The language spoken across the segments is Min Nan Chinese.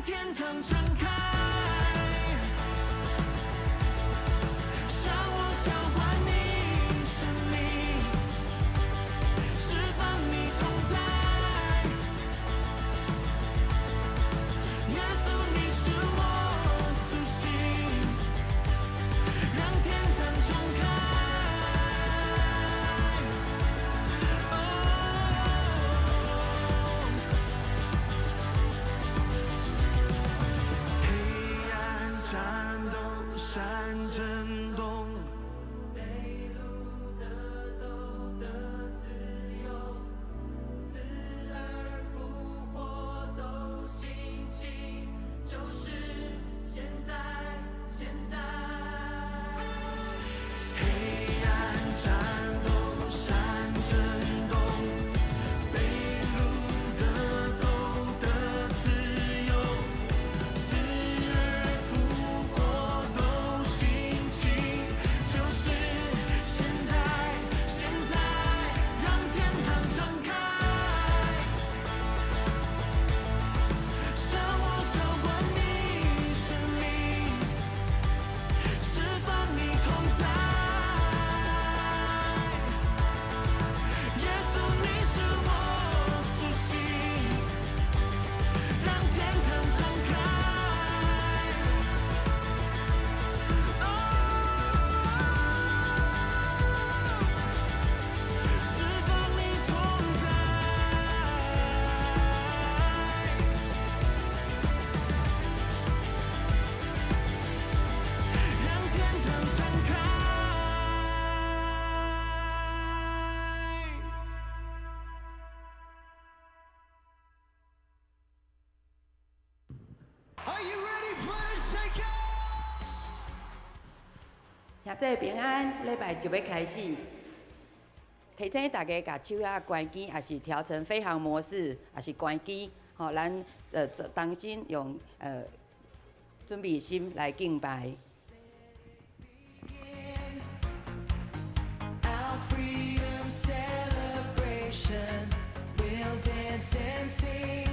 天堂敞開，向我澆灌你生命，釋放你同在。耶穌，你是我蘇醒，讓天堂敞開。哦，黑暗戰鬥，山震動。被擄的都得自由，死而復活都興起，就是現在，現在。黑暗戰鬥，山震動，被擄的都得自由，死而復活都興起，就是現在，現在，讓天堂敞開，向我澆灌你生命，釋放你同在。耶穌，你是我蘇醒，讓天堂敞開。哦，釋放你同在，讓天堂敞開。 Are you ready, Planet Shaker? 兄弟平安，禮拜就欲開始。提醒大家，共手仔關機，抑是調成飛行模式，抑是關機。吼，咱同心用準備心來敬拜。 Our freedom celebration, we'll dance and sing.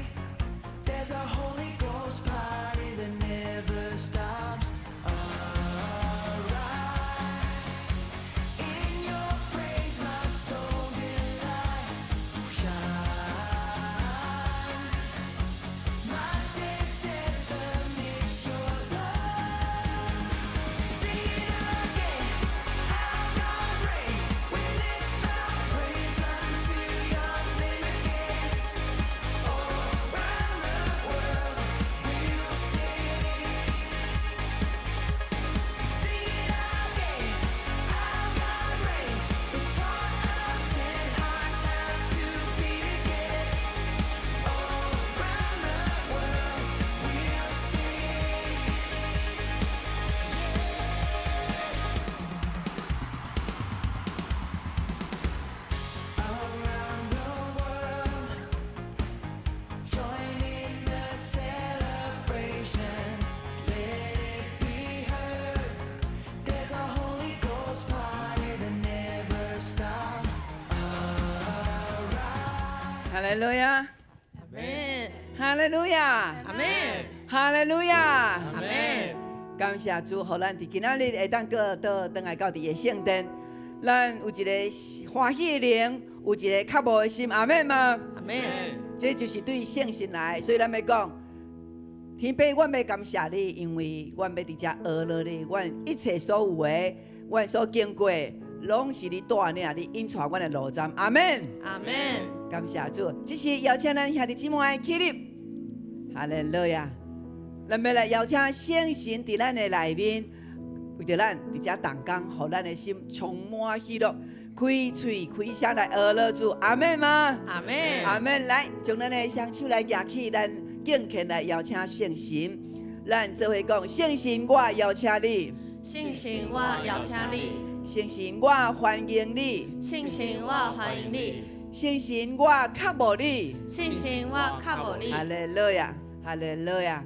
There's a Holy Ghost party that never stops. Arise, in your praise, my soul delights. Shine, my dance anthem is your love. Sing it again. Our God reigns. We lift our praise unto your name again. All around the world we'll sing. Sing it again. Our God reigns. We taught our dead hearts how to beat again. All around the world we'll sing. Around the world, join in the celebration. Let it be heard. There's a Holy Ghost party that never stops. Arise. 哈利路亞，阿門，哈利路亞，阿門，哈利路亞，阿門。感謝主，予咱佇今仔日會當閣倒轉來到佇伊的聖殿，咱有一個歡喜的靈，有一個渴慕的心，阿們嗎？阿門。這就是對聖神來，所以咱欲講，天父，阮欲感謝你，因為阮欲佇遮學落你，阮一切所有的，阮所經過的，攏是你帶領，你引帶阮的路站，阿們。阿門。感謝主，這時邀請咱兄弟姊妹起立，哈利路亞。咱欲來邀請聖神佇咱的內面，為著咱佇遮同工，予咱的心充滿喜樂，開喙開聲來學落主，阿們嗎？阿門。阿們，來，將咱的雙手來舉起，咱敬虔來邀請聖神。咱做伙講，聖神，我邀請你。聖神，我邀請你。聖神，我歡迎你。聖神，我歡迎你。聖神，我渴慕你。聖神，我渴慕你。哈利路亞，哈利路亞。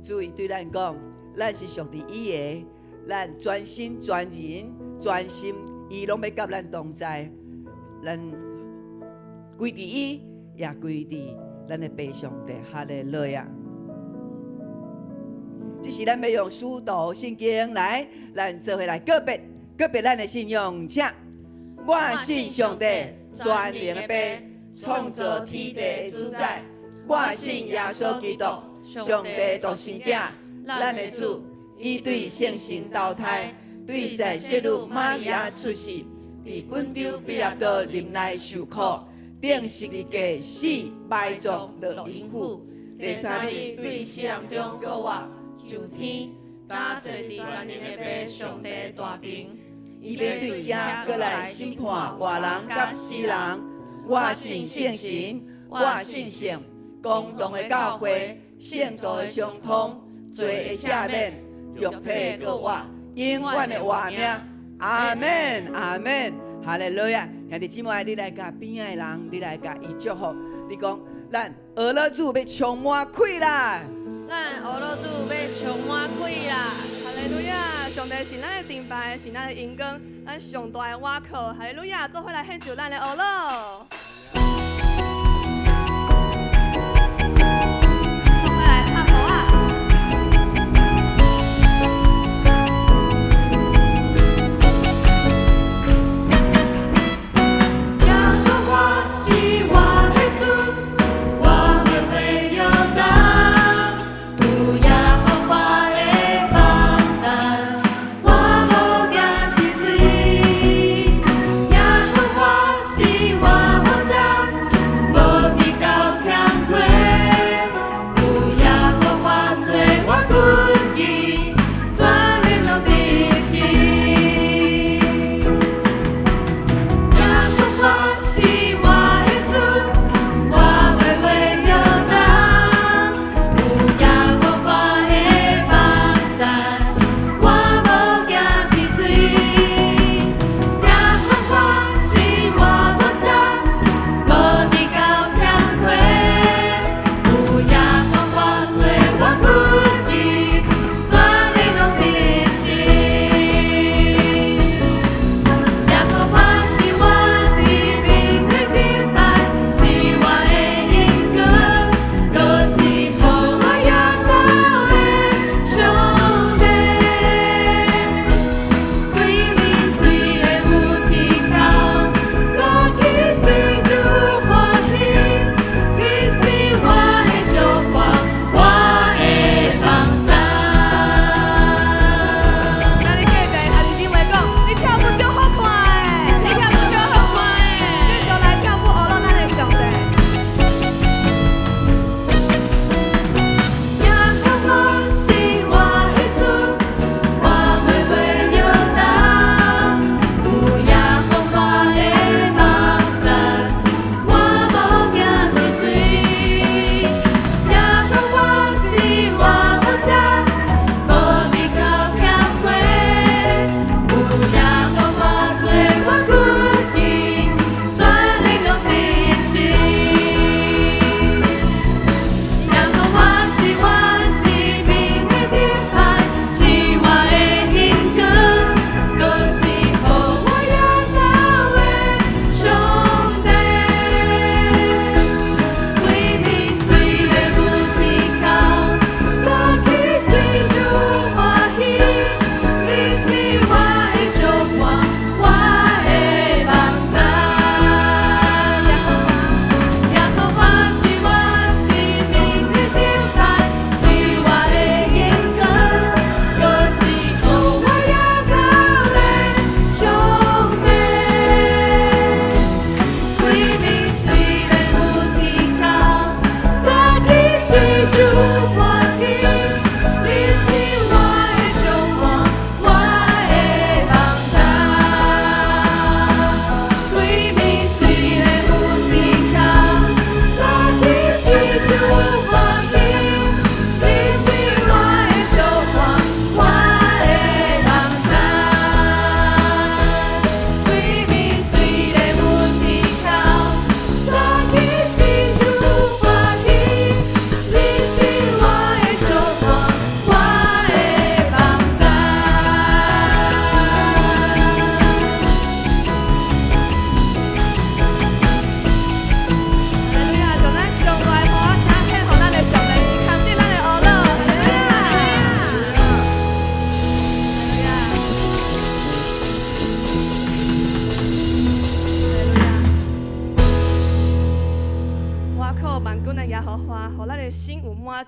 主伊對咱講，咱是屬佇伊的，咱全身全人全心，伊攏欲佮咱同在。咱歸佇伊，也歸佇咱的父上帝。哈利路亞。這時咱欲用使徒信經來，咱做伙來告別，告別咱的信仰，請。我信上帝全能的父，創造天地的主宰。我信耶穌基督，上帝獨生囝，咱的主，伊對聖神投胎，對在聖女瑪利亞出世，佇本丟彼拉多臨內受苦，釘十字架死埋葬落陰府，第三日對死人中復活，上天，擔坐佇全能的父上帝大爿。伊欲對遐閣來審判活人佮死人。我信聖神，我信聖公同的教會，聖徒的相通，罪的赦免，肉體的復活，永遠的活命。阿門，阿門，哈利路亞。兄弟姊妹，你來共邊仔的人，你來共伊祝福。你講，咱呵咾主欲充滿氣啦！咱呵咾主欲充滿氣啦！哈利路亞！上帝是咱的盾牌，是咱的榮光，咱上大的倚靠。哈利路亞！做伙來獻上咱的呵咾。做伙來拍鼓仔！耶和華是我的主，我袂會搖動。有耶和華的幫贊，我無驚一喙。耶和華是我牧者，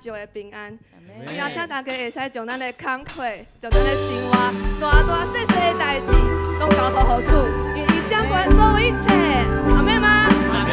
石的平安。邀請大家會使將咱的工課，將咱的生活大大細細的代誌，攏交託予主，因為伊掌管所有一切。阿們嗎？阿們。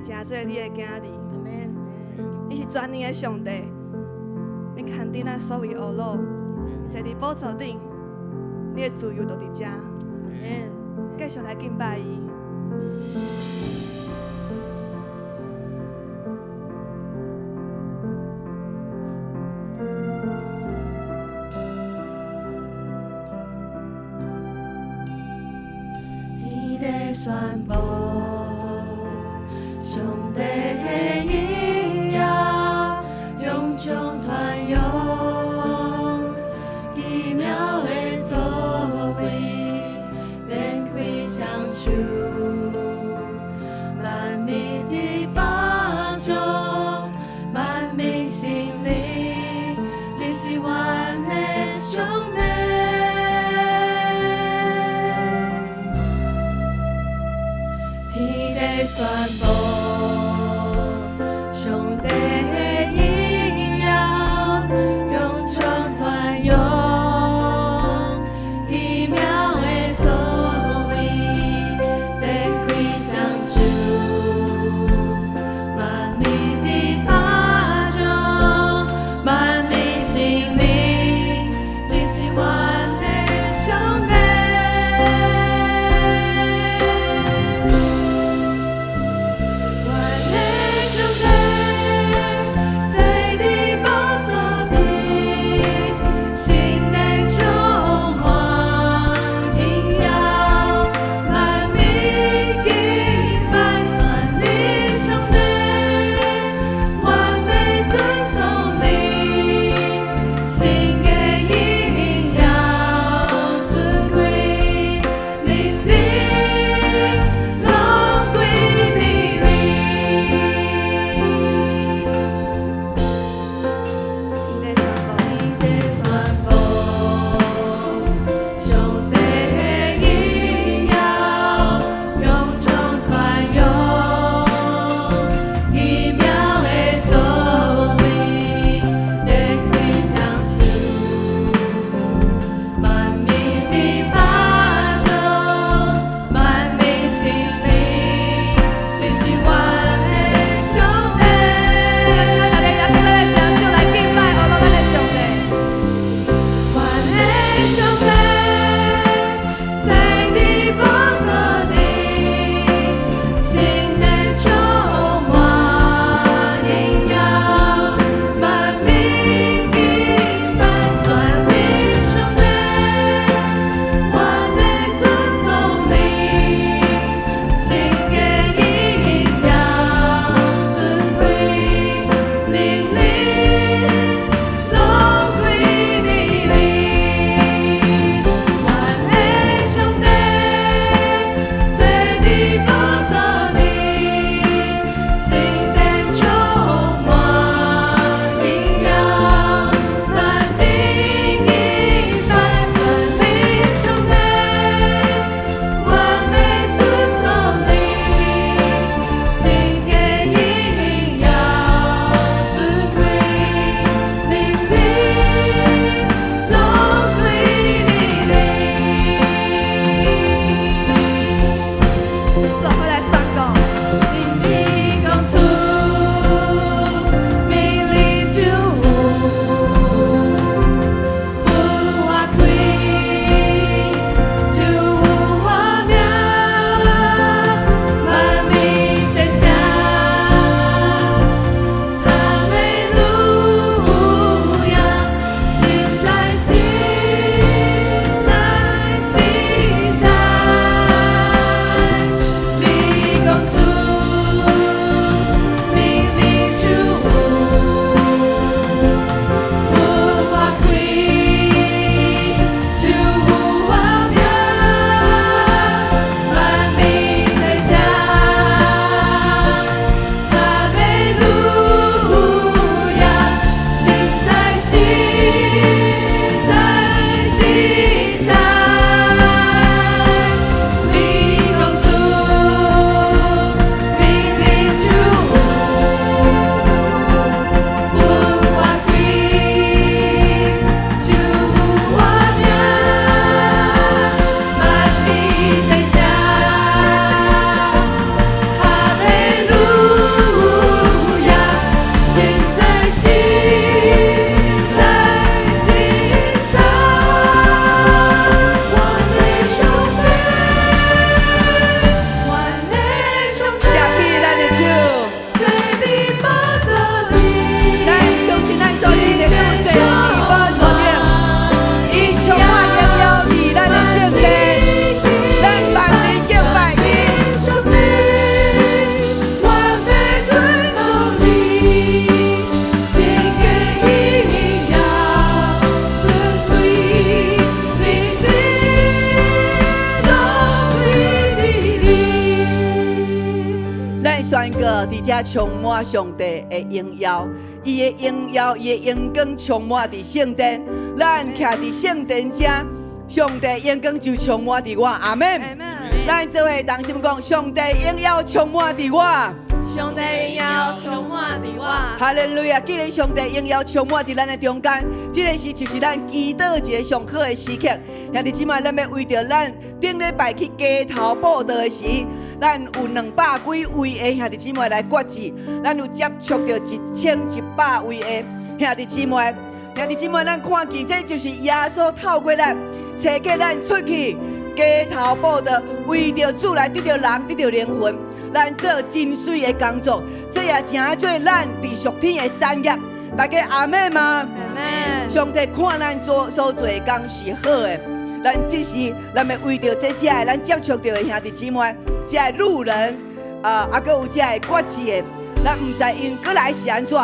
成做你的囝兒。你是全能的上帝，你看定咱所有的苦惱，坐佇寶座頂，你的自由就佇遮。繼續來敬拜伊。宣布上帝的榮耀，永將傳揚，奇妙的作為，展開雙手，萬民的幫助，萬民承認，你是阮的上帝。天地宣布上帝的榮耀，永將傳揚，奇妙的作為，展開雙手，萬民的幫助，萬民承認，你是阮的上帝。佇遮充滿上帝的榮耀，伊的榮耀，伊的榮光充滿佇聖殿，咱徛佇聖殿遮，上帝榮光就充滿佇我，阿門。咱做伙同心講，上帝榮耀充滿佇我。上帝榮耀充滿佇我。哈利路亞！既然上帝榮耀充滿佇咱的中間，這个時就是咱祈禱一个上好的時刻。兄弟姊妹，咱欲為著咱頂禮拜去街頭佈道的時，咱有200幾位的兄弟姊妹來決志，咱有接觸著1100位的兄弟姊妹。兄弟姊妹，咱看見這就是耶穌透過咱，差遣咱出去街頭佈道，為著主來得著人，得著靈魂。咱做真媠的工作，這也成做咱佇屬天的產業。大家阿們嗎？阿們。上帝看咱做所做的工是好的，咱這時咱欲為著這遮的咱接觸著的兄弟姊妹，這个路人啊，猶閣有這个決志的，咱毋知𪜶過來是按怎，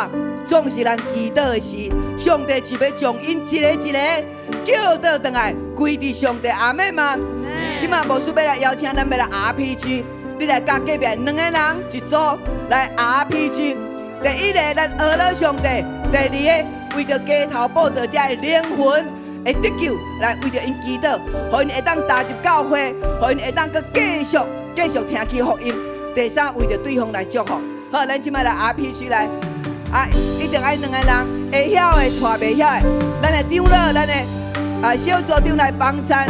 總是咱祈禱的時，上帝就欲將𪜶一个一个叫倒轉來，歸佇上帝。阿們嗎？這馬牧師欲來邀請咱欲來 RPG。你來佮隔壁兩個人一組來 RPG。第一個，咱阿羅上帝；第二个，為著街頭佈道這个靈魂會得救，來為著𪜶祈禱，予𪜶會當踏入教會，予𪜶會當閣繼續繼續聽起福音。第三，為著對方來祝福。好，咱這馬來 RPG 來，啊，一定愛兩個人會曉的帶袂曉的，咱的長老，咱的啊小組長來幫贊，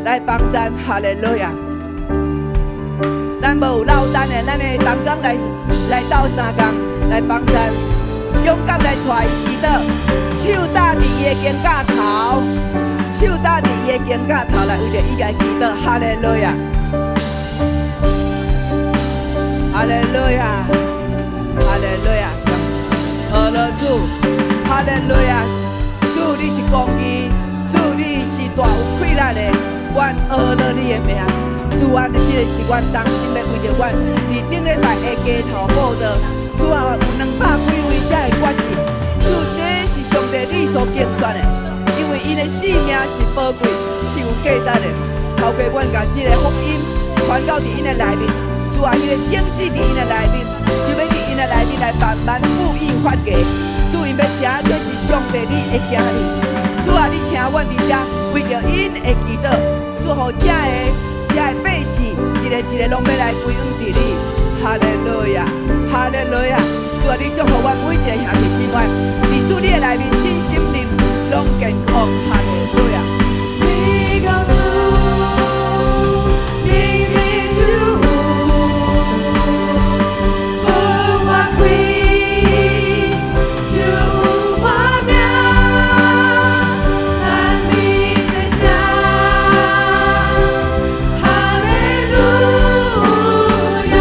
來幫贊，哈利路亞。咱無有落單的，咱的同工來來鬥相共，來幫贊，勇敢來帶伊祈禱，手搭佇伊的肩胛頭，手搭佇伊的肩胛頭來為著伊來祈禱，哈利路亞，哈利路亞，哈利路亞，阿羅主，哈利路亞，主你是公義，主你是大有氣力的，阮阿羅你的名。主啊，這个是阮同心欲為著阮佇頂禮拜的街頭佈道。主啊，有200幾位才會決志。主，這是上帝你所揀選的，因為𪜶的性命是寶貴，是有價值的。透過阮共這个福音傳到佇𪜶的內面，主啊，彼个種子佇𪜶的內面，就欲佇𪜶的內面來慢慢復育發芽。主，𪜶欲成做是上帝你的囝兒。主啊，你聽阮佇遮為著𪜶的祈禱，祝福這个。這个百姓，一个一个攏欲來歸向佇你，哈利路亞，哈利路亞！主啊，你祝福阮每一个兄弟姊妹，佇主你的內面，身心靈攏健康，哈利路亞。你告訴明明就有，無我開就有我命，咱佇這聲，哈利路亞，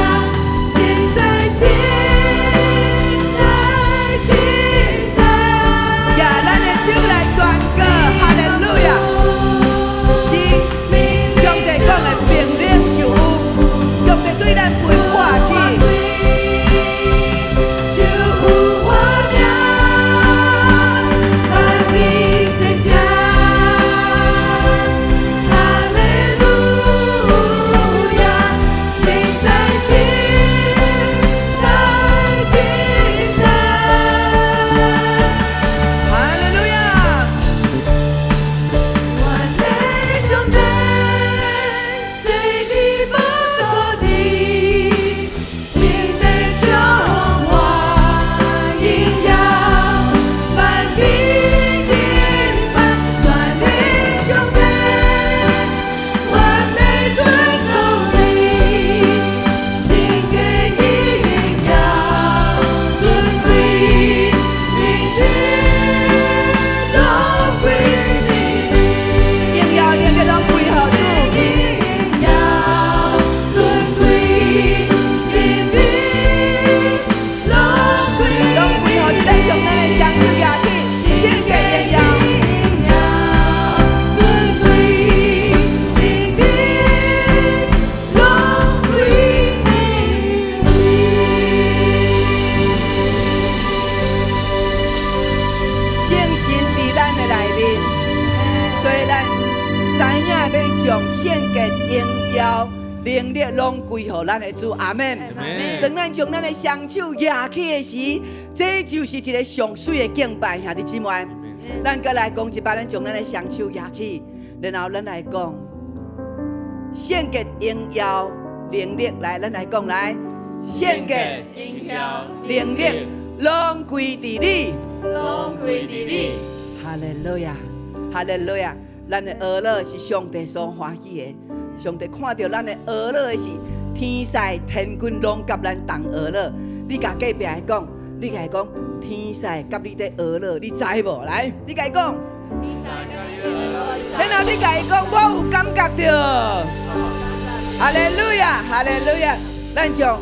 實在實在實在。舉咱的手來宣告，哈利路亞！是上帝講的命令就有，上帝對咱吩咐去。就有我命，咱佇這聲，哈利路亞，實在實在實在。哈利路亞！阮的上帝，坐佇寶座頂，聖殿充滿榮耀，萬軍敬拜全能上帝，阮欲尊崇你，聖潔榮耀尊貴，榮耀攏歸你。榮耀能力攏歸予主。榮耀尊貴，榮耀攏歸攏歸予你，咱將咱的雙手舉起，聖潔榮耀。榮耀尊貴，榮耀攏歸你。聖神佇咱的內面，所以咱知影欲將聖潔榮耀能力攏歸予咱的主，阿門。當咱將咱的雙手舉起的時，這就是一个上媠的敬拜，兄弟姊妹。咱閣來講一擺，咱將咱的雙手舉起，然後咱來講聖潔、榮耀、能力，來，咱來講來，聖潔、榮耀、能力，攏歸佇你，攏歸佇你。哈利路亞，哈利路亞。咱的哀樂是上帝所歡喜的，上帝看著咱的哀樂的時，天使天軍攏佮咱同哀樂。你共隔壁的講，你共伊講，天使佮你佇哀樂，你知無？來，你共伊講。然後你共伊講，我有感覺著。哈利路亞，哈利路亞。咱將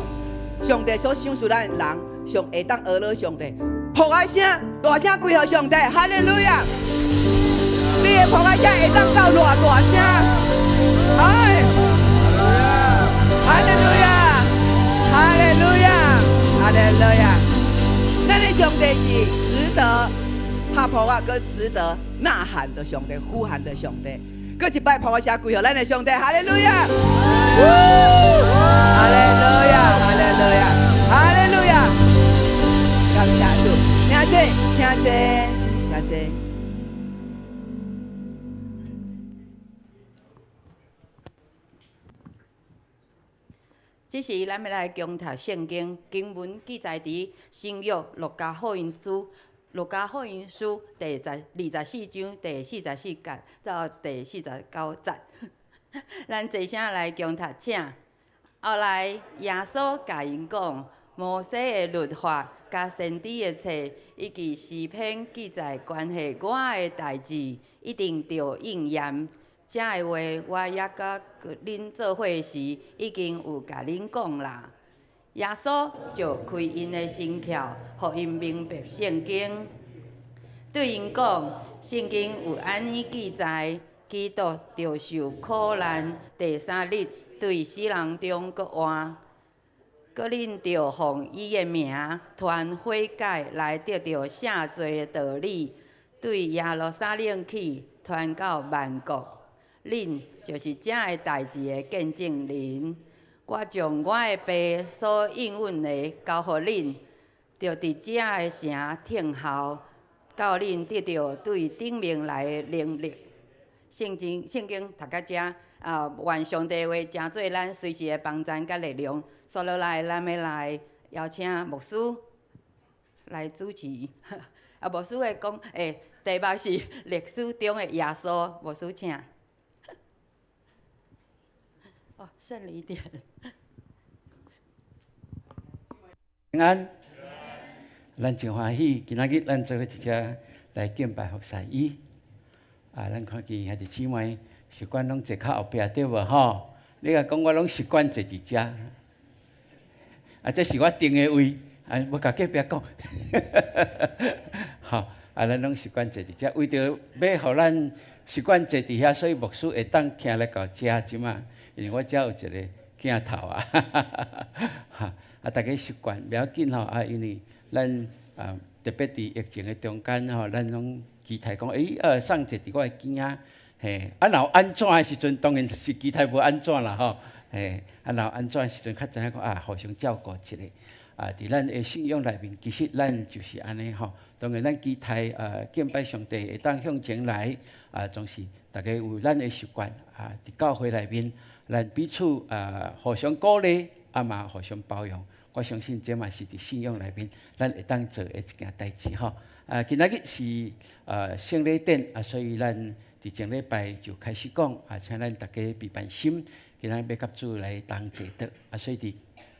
上帝所賞賜咱的人，上會當哀樂上帝，噗仔聲，大聲歸予上帝，哈利路亞。你的噗仔聲會當到偌大聲？哎，哈利路亞，哈利路亞，哈利路亞。咱的上帝是值得拍噗仔，閣值得吶喊的上帝，呼喊的上帝。閣一擺噗仔聲歸予咱的上帝，哈利路亞，哈利路亞，哈利路亞，哈利路亞。感謝主，請坐，請坐，請坐。這時，咱欲來恭讀聖經經文，記載佇新約路加福音書，路加福音書第十24章第44節到第49節。咱齊聲來恭讀，請。後來，耶穌共𪜶講，摩西的律法、佮先知的冊，以及詩篇記載關係我的代誌，一定著應驗。這个話，我猶閣佮恁做伙時，已經有共恁講啦。耶穌就開𪜶的心竅，予𪜶明白聖經。對𪜶講，聖經有按呢記載，基督著受苦難，第三日對死人中復活。閣恁著奉伊的名傳悔改來得著赦罪的道理，對耶路撒冷起，傳到萬國。恁就是這个代誌的見證人。我將我的爸所應允的交予恁，著佇這个城等候，到恁得著對頂面來的能力。聖經聖經讀到遮，啊，願上帝的話成做咱隨時的幫贊佮力量。紲落來，咱欲來邀請牧師來主持。啊，牧師會講，題目是歷史中的耶穌，牧師請。哦，剩你一點。平安，咱真歡喜，今仔日咱做伙佇遮來敬拜服侍伊。啊，咱看見兄弟姊妹習慣攏坐較後壁對無吼？你若講我攏習慣坐佇遮，啊，這是我定的位，啊，無共隔壁講。吼，啊，咱攏習慣坐佇遮，為著欲予咱習慣坐佇遐，所以牧師會當徛來到遮這馬，因為我遮有一個鏡頭啊，哈，啊，逐家習慣袂要緊吼，啊，因為咱啊特別佇疫情的中間吼，咱攏期待講，送坐佇我的邊仔，嘿，啊，若有按怎的時陣，當然是期待無按怎啦吼，嘿，啊，若有按怎的時陣，較知影講啊，互相照顧一下。啊，佇咱的信仰內面，其實咱就是按呢吼。當然，咱期待敬拜上帝會當向前來，啊，總是逐家有咱的習慣啊。佇教會內面，咱彼此啊互相鼓勵，啊嘛互相包容。我相信這嘛是佇信仰內面，咱會當做的一件代誌吼。啊，今仔日是聖禮典啊，所以咱佇前禮拜就開始講啊，請咱逐家備辦心，今仔日欲佮主來同齊禱啊，所以佇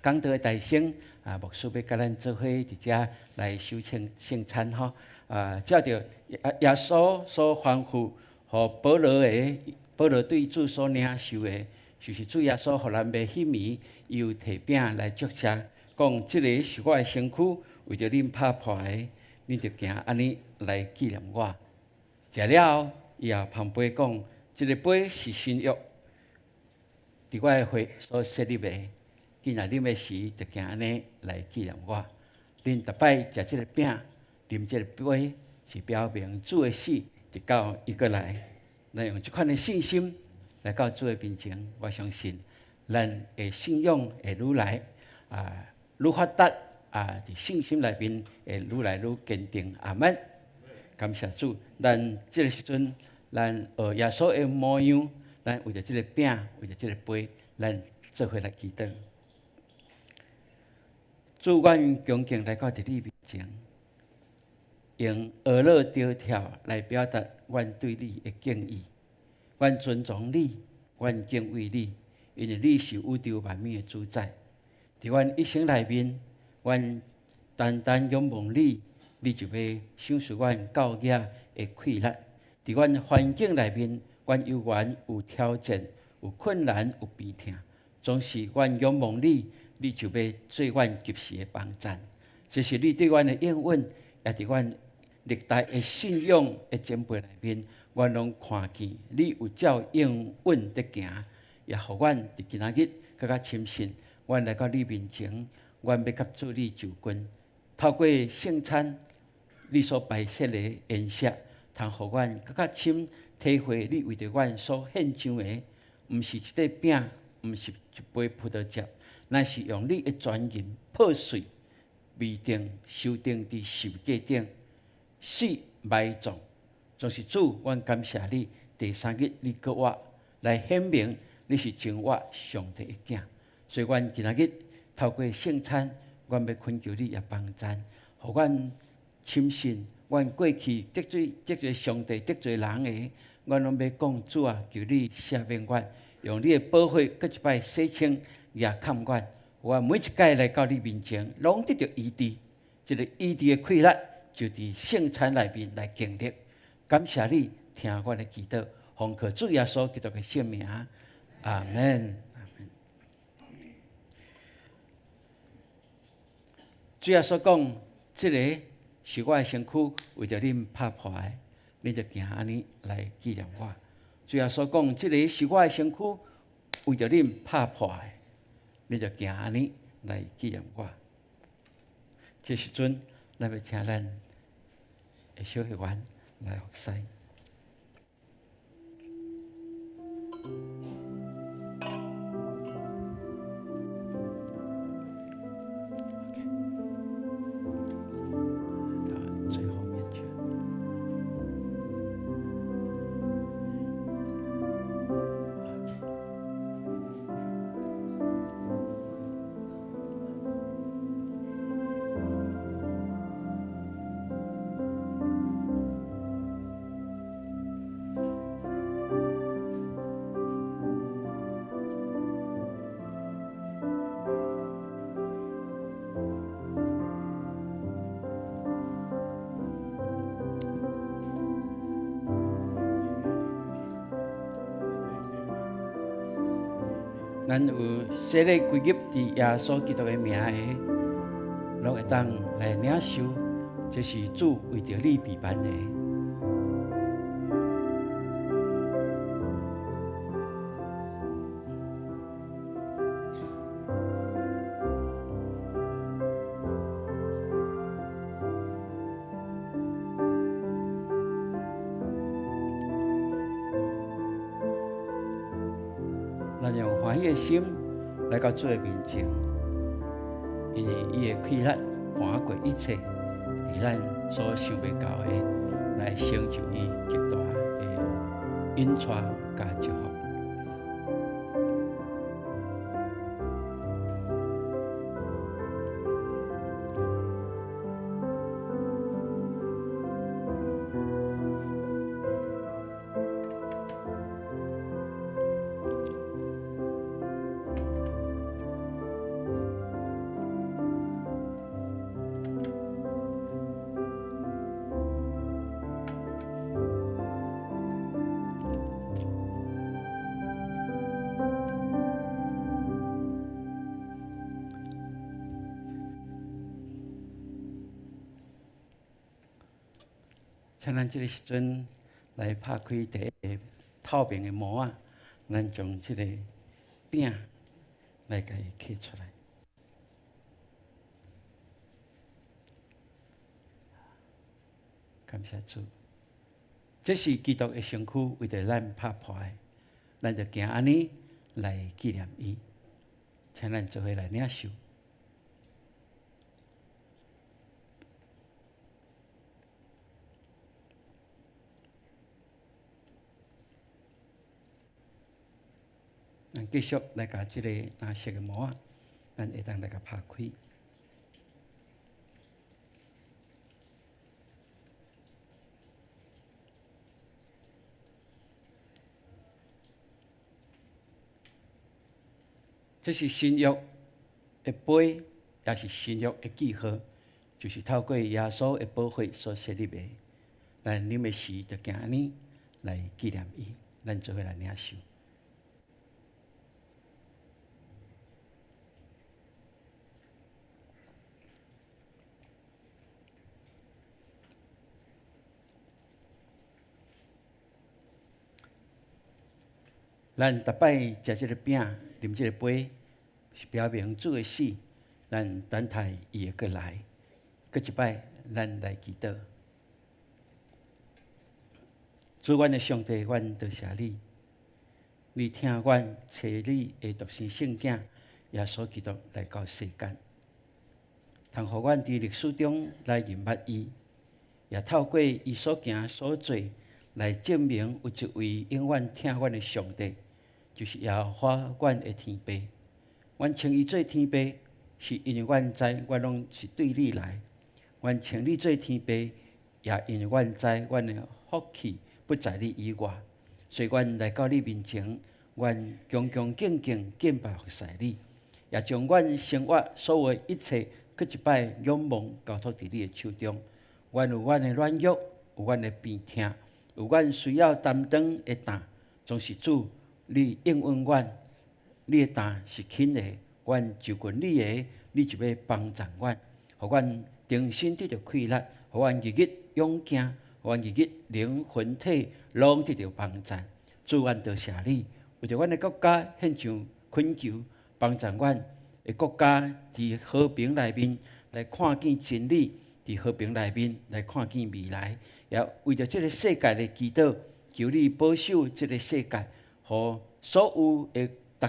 講道的大聲啊，牧師欲佮咱做伙佇遮來守聖聖餐吼。啊，照著耶穌所吩咐，予保羅的，保羅對主所領受的，就是主耶穌予咱欲彼暝，伊有提餅來祝謝，講這个是我的身軀，為著恁拍破的，恁著行按呢來紀念我。食了後，伊也捧杯講，這个杯是新約，佇我的血所設立的。既若啉的時，就行按呢來紀念我。恁逐擺食這个餅，啉這个杯，是表明主的死，直到伊閣來。咱用這款的信心來到主的面前，我相信咱的信仰會愈來愈發達啊！佇信心內面會愈來愈堅定。阿門。感謝主，咱這个時陣，咱學耶穌的模樣，咱為著這个餅，為著這个杯，咱做伙來祈禱。主，阮恭敬來到佇你面前，用呵咾著跳來表達阮對你的敬意。阮尊崇你，阮敬畏你，因為你是宇宙萬物的主宰。佇阮一生內面，阮單單仰望你，你就欲賞賜阮教養的氣力。佇阮環境內面，阮猶原有挑戰、有困難、有病痛，總是阮仰望你，你就欲做阮及時的幫贊。這是你對阮的應允，也佇阮歷代的信仰的前輩內面，阮攏看見你有照應允佇行，也予阮佇今仔日閣較深信，阮來到你面前，阮欲佮主你就近，透過聖餐，你所擺設的筵席，通予阮閣較深體會你為著阮所獻上的，毋是一塊餅，毋是一杯葡萄汁，乃是用你的權柄破碎、未定、修訂佇十字架頂，死埋葬。總是主，阮感謝你，第三日你閣活，來顯明你是真活上帝的囝。所以，阮今仔日透過聖餐，阮欲懇求你也幫贊，予阮深信，阮過去得罪得罪上帝、得罪人的，阮攏欲講主啊，求你赦免阮，用你的寶血閣一擺洗清也崁阮。我每一擺來到你面前，攏得著醫治，這个醫治的氣力就佇聖餐內面來經歷。感謝你聽阮的祈禱，奉靠主耶穌基督的聖名，阿門。主耶穌講：這个是我的身軀，為著恁拍破的，恁就行按呢來紀念我。主耶穌講：這个是我的身軀，為著恁拍破的，恁就行按呢來紀念我。這時陣，咱欲請咱的小學員來服侍。到最後面去。OK。咱有洗禮歸入佇耶穌基督的名的，攏會當來領受，這是主為著你預辦的。咱用歡喜的心來到主的面前，因為伊的氣力瞞過一切，佇咱所想袂到的，來成就伊極大的引帶佮祝福。請咱這个時陣來拍開第一个透明的膜仔，咱將這个餅來共伊切出來。感謝主，這是基督的身軀，為著咱拍破的，咱就行按呢來紀念伊。請咱做伙來領受。咱繼續來共這個藍色的帽仔，咱會當來共拍開。這是新約的杯，也是新約的記號，就是透過耶穌的寶血所設立的。咱啉的時，就行按呢來紀念伊，咱做伙來領受。咱逐擺食這个餅、啉這个杯，是表明主的死，咱等待伊會閣來。閣一擺，咱來祈禱。主，阮的上帝，阮多謝你，你疼阮，差你的獨生聖子耶穌基督來到世間，通予阮佇歷史中來認捌伊，也透過伊所行所做來證明有一位永遠疼阮的上帝，就是耶和華阮的天父。阮稱伊做天父，是因為阮知阮攏是對你來；阮稱你做天父，也因為阮知阮的福氣不在你以外，所以阮來到你面前，阮恭恭敬敬敬拜服侍你，也將阮生活所有的一切，閣一擺仰望交託佇你的手中。阮有阮的軟弱，有阮的病痛，有阮需要擔當的擔，總是主你應允阮，你的擔是輕的，阮就近你的，你就欲幫助阮，予阮重新得著氣力，予阮日日勇行，予阮日日靈魂體攏得著幫助。主，阮多謝你，為著阮的國家獻上懇求，幫助阮的國家佇和平內面來看見真理，佇和平內面來看見未來，也為著這个世界來祈禱，求你保守這个世界，予所有的逐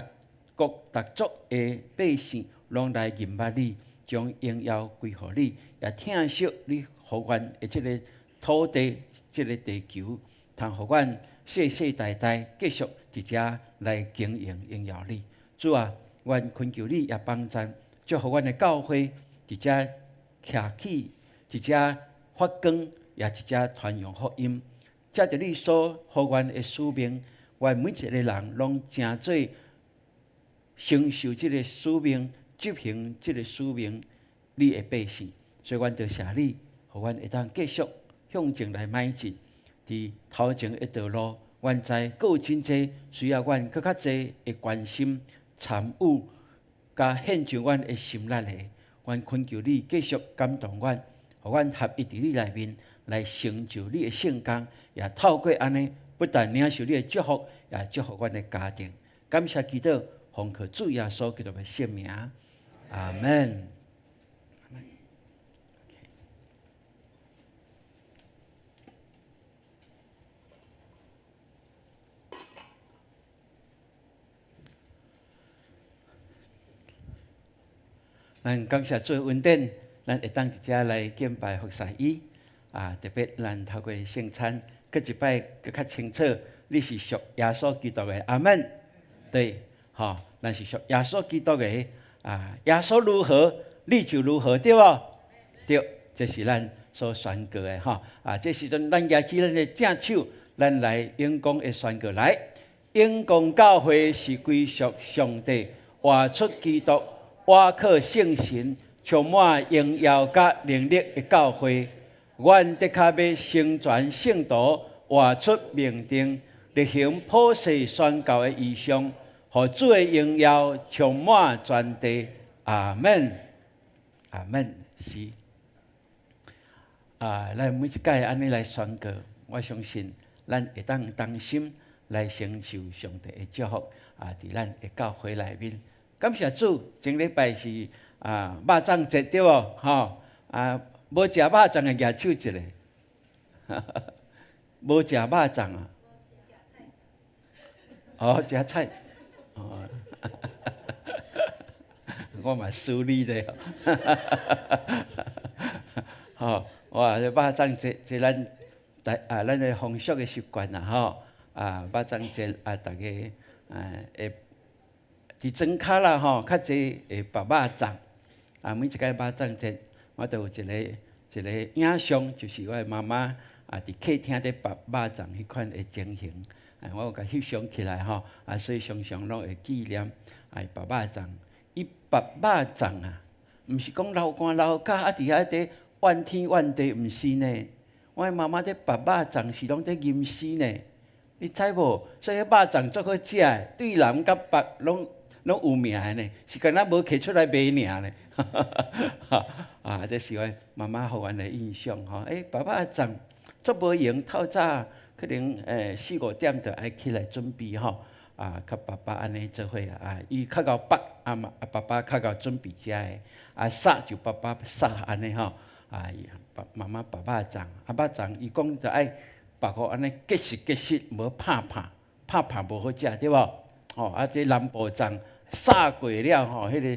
國逐族的百姓攏來認捌你，將榮耀歸予你，也疼惜你予阮的這个土地、這个地球，通予阮世世代代繼續佇遮來經營榮耀你。主啊，阮懇求你也幫助，祝福阮的教會佇遮徛起，佇遮發光，也佇遮傳揚福音。藉著你所予阮的使命，阮每一个人攏成做承受這个使命、執行這个使命，你的百姓。所以，阮多謝你，予阮會當繼續向前來邁進。佇頭前的道路，阮知閣有真濟需要阮閣較濟的關心、參與，佮獻上阮的心力的。阮懇求你繼續感動阮，予阮合一佇你內面來成就你的聖工，也透過按呢，不但領受你的祝福，也祝福阮的家庭。感謝基督，奉靠主耶穌基督的聖名，阿門。阿門。咱感謝主恩典，咱會當佇遮來敬拜服侍伊。啊，特別咱透過聖餐，閣一擺閣較清楚，你是屬耶穌基督的，阿門。對，吼，咱是屬耶穌基督的。啊，耶穌如何，你就如何，對無？對，這是咱所宣告的，吼。啊，這時陣咱舉起咱的正手，咱來永光的宣告來。永光教會是歸屬上帝，活出基督，倚靠聖神，充滿榮耀佮能力的教會。阮的確欲成全聖徒，活出命定，力行普世宣教的異象，予主的榮耀充滿全地。阿門，阿門。是。啊，咱每一擺按呢來宣告，我相信咱會當同心來承受上帝的祝福。啊，佇咱的教會內面，感謝主，前禮拜是啊肉粽節對無？吼啊，無食肉粽的舉手一下，無食肉粽啊？哦，食菜。哦，我嘛輸你咧。吼，哇！這肉粽節，這咱台啊，咱的風俗的習慣啦，吼。啊，肉粽節啊，逐家會佇莊跤啦，吼，較濟會縛肉粽。啊，每一擺肉粽節，我都有一個一個影像，就是我的媽媽啊，佇客廳咧縛肉粽彼款的情形。啊，我有共翕相起來吼，啊，所以常常攏會紀念啊，伊縛肉粽。伊縛肉粽啊，毋是講流汗流甲啊，佇遐佇怨天怨地，毋是呢。我的媽媽咧縛肉粽是攏佇吟詩呢，你知無？所以彼肉粽足好食的，對南佮北攏攏有名的呢，是敢若無摕出來賣爾呢。啊，這是我媽媽予阮的印象吼。欸，縛肉粽足無閒，透早可能四五點就愛起來準備吼。啊，佮爸爸按呢做伙啊，伊較𠢕縛，啊嘛，啊爸爸較𠢕準備食的，啊殺就爸爸殺按呢吼。啊，爸媽媽縛肉粽，啊肉粽伊講著愛縛予按呢結實結實，無拍拍，拍拍無好食對無？吼，啊這南部粽殺過了吼，彼個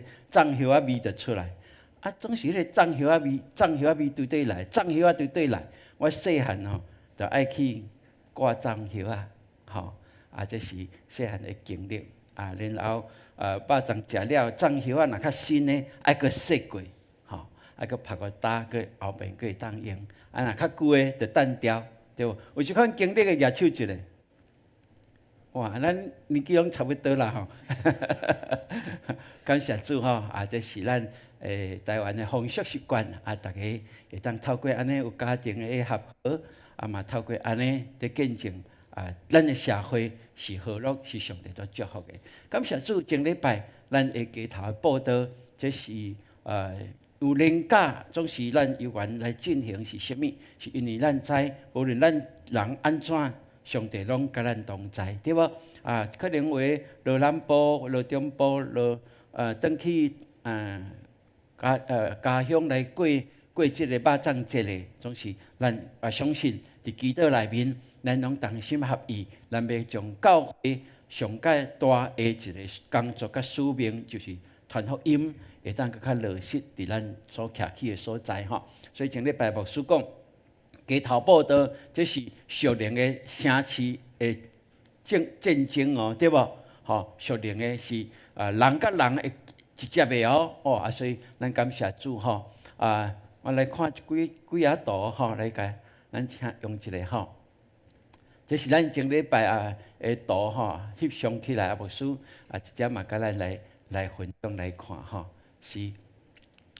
粽葉仔味就出來。啊，總是彼個粽葉仔味，粽葉仔味對佗來，粽葉仔對佗來。我細漢吼就愛去掛粽葉仔，吼，啊這是細漢的經歷。啊，然後肉粽食了，粽葉仔若較新的，愛閣洗過。啊，閣曝予焦，閣後面閣會當用。啊，若較舊的就擲掉，對無？有這款經歷的舉手一下。哇，咱年紀攏差不多啦吼。感謝主吼，啊，這是咱台灣的風俗習慣，啊，逐家會當透過按呢有家庭的合和，啊嘛透過按呢佇見證啊，咱的社會是和樂，是上帝所祝福的。感謝主，前禮拜咱的街頭的報道，這是有連假，總是咱有緣來進行是啥物？是因為咱知，無論咱人按怎，上帝攏佮咱同在，對無？啊，可能有的落南部、落中部、落轉去家家鄉來過過這個肉粽節的，總是咱也相信佇基督內面，咱攏同心合意，咱欲將教會上蓋大的一個工作佮使命，就是傳福音。會當閣較落實佇咱所徛起的所在吼，所以前禮拜牧師講，街頭佈道，這是屬靈的城市的戰戰爭哦，對無？吼，屬靈的是啊，人佮人會直接的哦，哦啊，所以咱感謝主吼，啊，我來看幾幾仔圖吼，來共咱請用一下吼。這是咱前禮拜啊的圖吼，翕相起來啊，牧師啊，直接嘛共咱來來分享來看吼。是，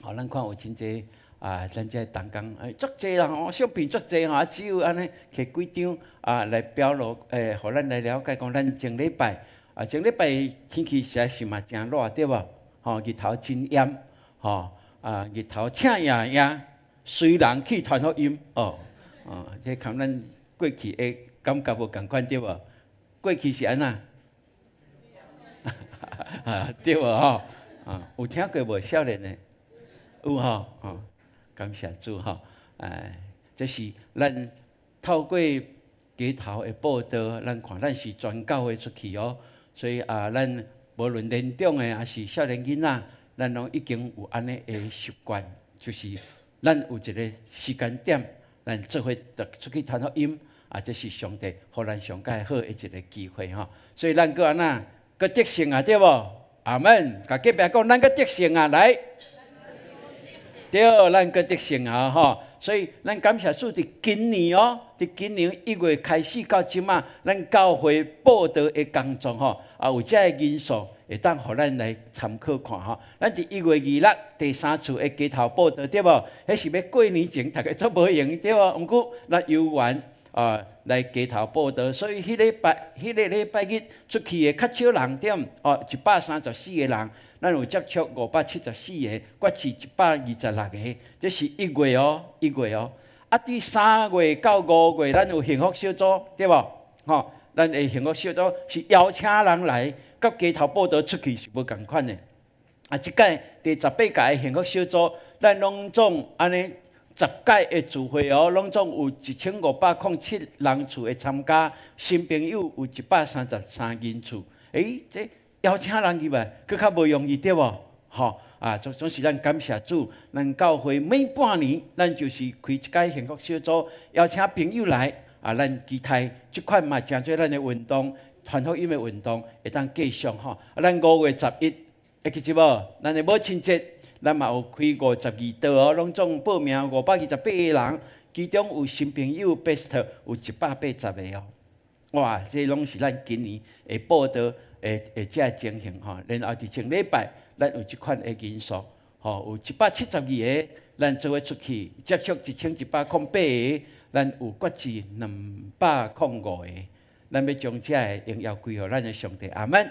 吼，咱看有真濟啊，咱這同工足濟啦吼，相片足濟吼，只有按呢摕幾張啊來表露，予咱來了解講，咱前禮拜啊，前禮拜天氣實在是嘛誠熱對無？吼，日頭真炎，吼，啊，日頭赤炎炎，隨人去傳福音哦，哦，這共咱過去的感覺無仝款對無？過去是按怎？啊，對無吼？啊，有聽過無？少年的有吼，吼，感謝主吼，哎，這是咱透過街頭的報道，咱看咱是全教會出去哦，所以啊，咱無論年長的抑是少年囡仔，咱攏已經有按呢的習慣，就是咱有一個時間點，咱做伙出去傳福音，啊，這是上帝予咱上蓋好的一個機會吼，所以咱閣按怎，閣得勝啊，對無？阿門！共隔壁講，咱閣得勝啊，來，對，咱閣得勝啊，吼！所以咱感謝主，佇今年哦，佇今年1月開始到這馬，咱教會佈道的工作吼，啊有這个人數會當予咱來參考看吼。咱佇1月26第三次的街頭佈道對無？彼是欲過年前，逐家足無閒對無？毋過咱有緣啊來街頭佈道，所以彼禮拜彼個禮拜日出去的較少人對毋？哦，134個人，咱有接觸574個，決志126個，這是一月哦，一月哦。啊，佇3月到5月，咱有幸福小組對無？吼，咱的幸福小組是邀請人來，佮街頭佈道出去是無仝款的。啊，這擺第18屆的幸福小組，咱攏總按呢10屆的聚會哦，攏總有1507人次的參加，新朋友有133人次。欸，這邀請人入來，閣較無容易對無？吼。啊，總是咱感謝主，咱教會每半年，咱就是開一擺幸福小組，邀請朋友來，啊，咱期待這款嘛，成做咱的運動，傳福音的運動，會當繼續吼。啊，咱5月11會記得無？咱的母親節，咱嘛有開52桌哦，攏總報名528個人，其中有新朋友 best 有180個哦。哇！這攏是咱今年會報道會這个情形吼。然後佇前禮拜，咱有這款的人數，吼，有172個，咱做伙出去接觸1108個，咱有決志205個。咱欲將這个榮耀歸予咱的上帝，阿們。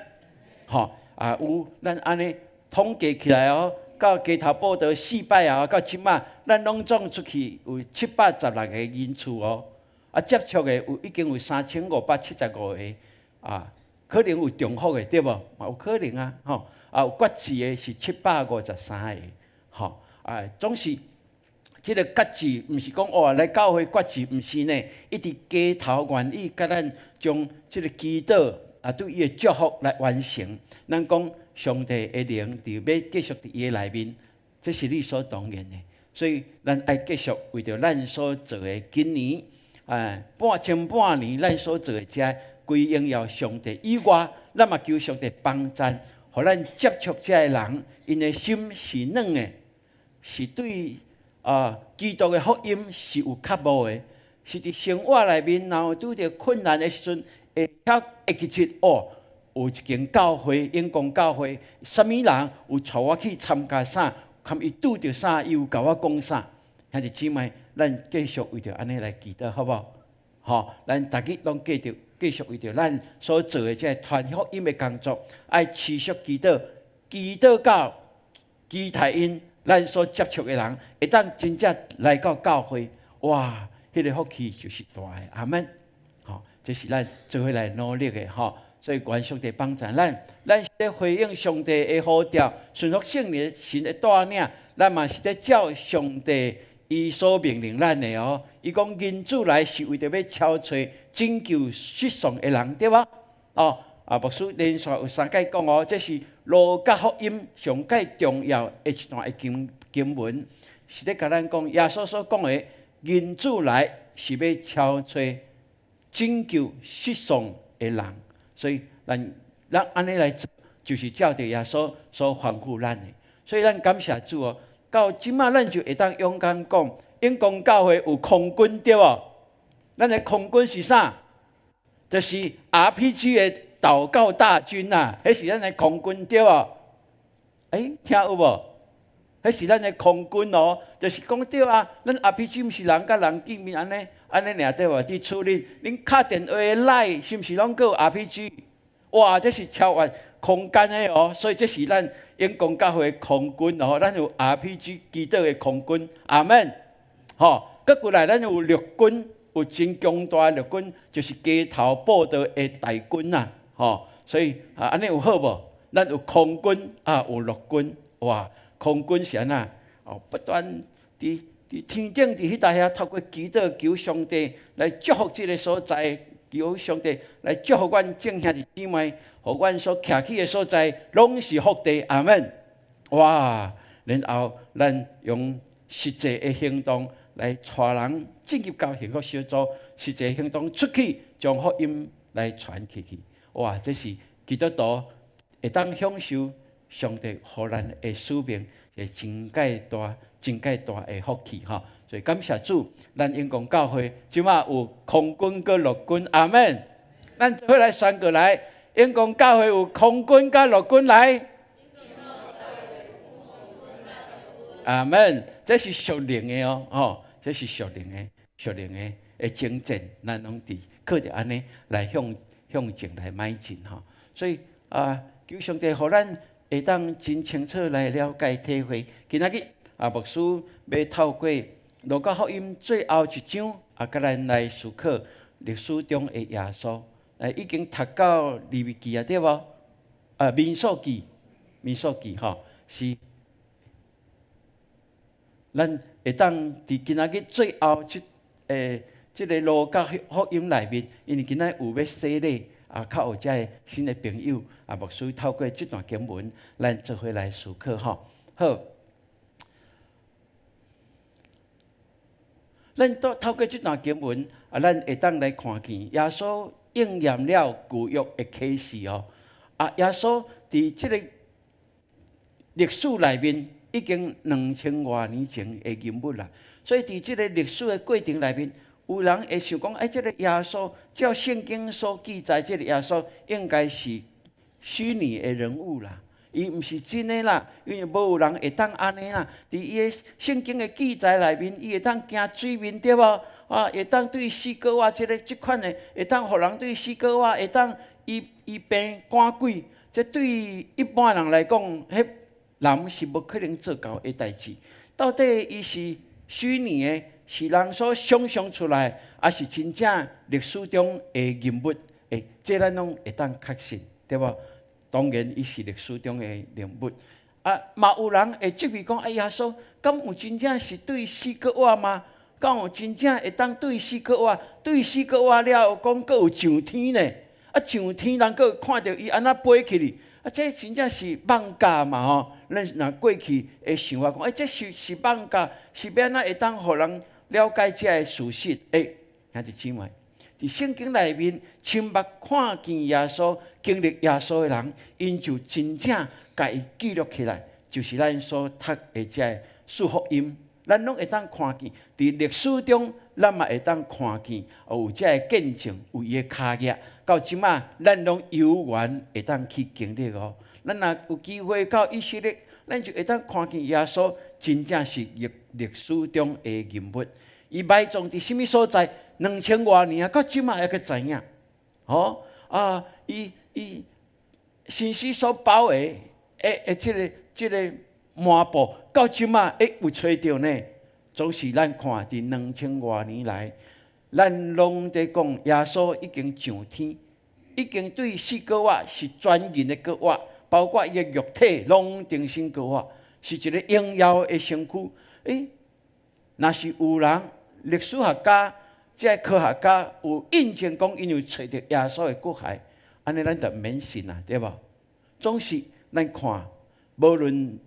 吼啊，有咱按呢統計起來哦，到街頭佈道四擺啊，到這馬，咱攏總出去有716個人次哦。啊，接觸的有已經有3575個啊，可能有重複的對無？嘛有可能啊，吼啊有決志的是753個，吼啊，總是這个決志，毋是講哦來教會決志，毋是呢，伊佇街頭願意共咱將這个祈禱啊，對伊的祝福來完成。咱講上帝的靈佇欲繼續佇伊的內面，這是理所當然的。所以咱愛繼續為著咱所做的今年。哎，前半年咱所做的這歸榮耀上帝以外，咱嘛求上帝幫贊，予咱接觸這个人，𪜶的心是軟的，是對啊基督的福音是有渴慕的，是佇生活內面若有拄著困難的時陣，會曉會記得哦，有一間教會，永光教會，啥物人有帶我去參加啥，含伊拄著啥，伊有共我講啥，兄弟姊妹，咱繼續為著按呢來祈禱，好無？吼，咱逐日攏繼續繼續為著咱所做的這个傳福音的工作，愛持續祈禱，祈禱到期待𪜶咱所接觸的人，會當真正來到教會，哇！彼个福氣就是大的，阿們。吼，這是咱做伙來努力的吼。所以願上帝幫助咱，咱是咧回應上帝的呼召，順服聖靈神的帶領，咱嘛是咧照上帝伊所命令咱的哦。伊講人子來是為著欲召揣拯救失喪的人，對無？哦，啊，牧師連續有三擺講哦，這是路加福音上蓋重要的一段的經文，是咧共咱講耶穌所講的，人子來是欲召揣拯救失喪的人，所以咱按呢來做，就是照著耶穌所吩咐咱的。所以咱感謝主哦，到這馬咱就會當勇敢講，永光教會有空軍對無？咱的空軍是啥？就是 RPG 的禱告大軍啊，彼是咱的空軍對無？欸，聽有無？彼是咱的空軍哦，就是講對啊，咱 RPG 毋是人佮人見面按呢按呢爾對無？佇厝裡，恁敲電話的 LINE 是毋是攏閣有 RPG？哇，這是超越空間的哦，所以這是咱永光教會的空軍哦，咱有 RPG 祈禱的空軍，阿們，吼，閣過來咱有陸軍，有真強大的陸軍，就是街頭佈道的大軍啊，吼，所以啊，按呢有好無？咱有空軍啊，有陸軍，哇，空軍是按怎？哦，不斷佇天頂佇彼搭遐透過祈禱求上帝來祝福這个所在，求上帝來祝福阮眾兄弟姊妹，予阮所徛起的所在攏是福地，阿們。哇！然後咱用實際的行動來帶人進入到幸福小組，實際行動出去將福音來傳出去。哇！這是基督徒會當享受上帝予咱的使命，是真蓋大、真蓋大的福氣吼。所以感謝主，咱永光教會這馬有空軍佮陸軍，阿們。咱做伙來宣告來，永光教會有空軍佮陸軍來。阿們，這是屬靈的哦，吼，這是屬靈的、屬靈的征戰，咱攏佇靠著按呢來向前來邁進吼。所以啊，求上帝予咱會當真清楚來了解體會。今仔日啊，牧師欲透過路加福音最後一章啊，共咱來思考歷史中的耶穌。已經讀到利未記啊，對無？啊，民數記，民數記吼，是。咱會當佇今仔日最後這个路加福音內面，因為今仔日有欲洗禮啊，較有遮个新的朋友啊，牧師透過這段經文，咱做伙來思考吼。好，咱都透過這段經文，啊，咱會當來看見耶穌應驗了舊約的啟示哦。啊，耶穌佇這個歷史內面已經2000外年前的人物啦，所以佇這個歷史的過程內面，有人會想講，欸，這個耶穌照聖經所記載，這個耶穌應該是虛擬的人物啦，伊毋是真的啦，因為無有人會當按呢啦。佇伊的聖經的記載內面，伊會當行水面對無？啊，會當對死閣活，這個這款的，會當予人對死閣活，會當醫醫病趕鬼，這對一般人來講，彼人是無可能做到的代誌。到底伊是虛擬的，是人所想像出來，抑是真正歷史中的人物？欸，這咱攏會當確信，對無？當然，伊是歷史中的人物。啊，嘛有人會質疑講：啊，耶穌敢有真正是對死閣活嗎？敢有真正會當對死閣活？對死閣活了後，講閣有上天呢？啊，上天人閣看著伊按怎飛起去？啊，這真正是妄假嘛吼！咱若過去的想法講，欸，這是妄假，是欲按怎會當予人了解這个事實？欸，兄弟姊妹，佇聖經內面親目看見耶穌、經歷耶穌的人，𪜶就真正共伊記錄起來，就是咱所讀的這个四福音，咱攏會當看見，佇歷史中，咱嘛會當看見有這个見證，有伊的跤跡。到這馬，咱攏有緣會當去經歷哦。咱若有機會到以色列，咱就會當看見耶穌真正是歷歷史中的人物。伊埋葬佇啥物所在？2000外年啊，到這馬猶閣知影。吼啊！伊身屍所包的的這個麻布，到這馬會有揣著呢。總是咱看佇2000外年來，咱攏佇講耶穌已經上天，已經對死閣活，是全人的閣活，包括伊的肉體攏重新閣活，是一個榮耀的身軀。欸，若是有人歷史學家、這個科學家有印證講，𪜶有揣著耶穌的骨骸，按呢咱就毋免信啊，對無？總是咱看，無論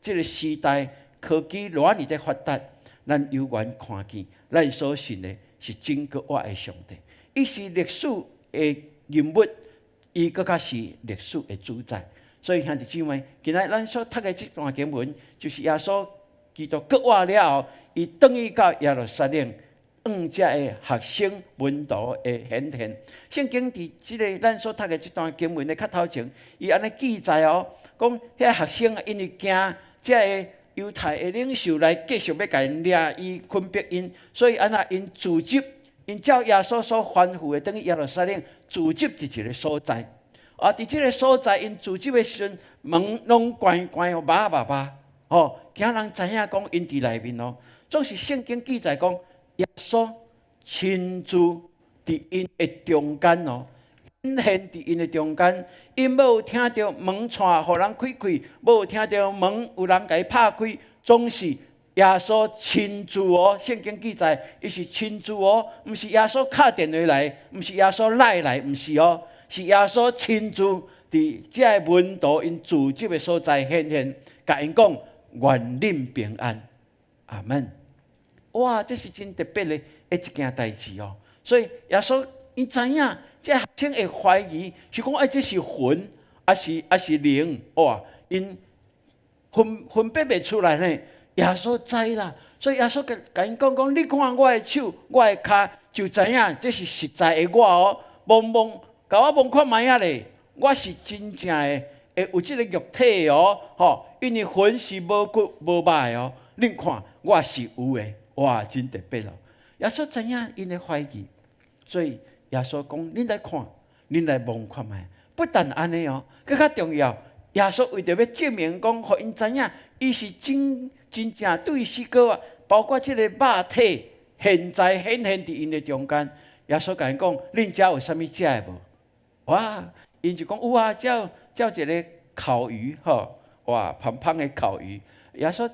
這個時代科技偌爾的發達，咱有緣看見，咱所信的是真閣活的上帝。伊是歷史的人物，伊閣較是歷史的主宰。所以兄弟姊妹，今仔咱所讀的這段經文，就是耶穌基督復活了後，伊轉去到耶路撒冷，向遮的學生門徒的顯現。聖經佇這个咱所讀的這段經文的較頭前，伊按呢記載哦，講遐學生因為驚遮个猶太的領袖來繼續欲共𪜶掠伊困迫𪜶，所以按怎𪜶聚集，𪜶照耶穌所吩咐的，轉去耶路撒冷聚集佇一个所在。啊，佇這个所在，𪜶聚集的時陣，門攏關關密密麻，吼，驚人知影講𪜶佇內面哦。總是聖經記載講，耶穌親自佇𪜶的中間哦，顯現佇𪜶的中間，𪜶無有聽著門掣予人開開，無有聽著門有人共伊拍開，總是耶穌親自哦。聖經記載，伊是親自哦，毋是耶穌敲電話來，毋是耶穌來來，毋是哦，是耶穌親自佇這个門徒𪜶聚集的所在顯現，共𪜶講願恁平安，阿門。哇，這是真特別的一件代誌哦。所以耶穌𪜶知影，這學生會懷疑，是講欸，這是魂，抑是靈？哇，𪜶分分辨袂出來呢。耶穌知啦，所以耶穌共𪜶講講，你看我的手，我的跤，就知影這是實在的我哦。摸摸，共我摸看覓仔咧，我是真正的，會有這個肉體哦，吼，因為魂是無骨無肉的哦。恁看，我是有的。哇，真特別哦！耶穌知影𪜶的懷疑，所以耶穌講：恁來看，恁來摸看覓。不但按呢哦，閣較重要，耶穌為著欲證明講，予𪜶知影，伊是真真正對死閣活，包括這个肉體現在顯現佇𪜶的中間。耶穌共𪜶講：恁遮有啥物食的無？哇！𪜶就講有啊，遮有一个烤魚吼，哇，香香的烤魚。耶穌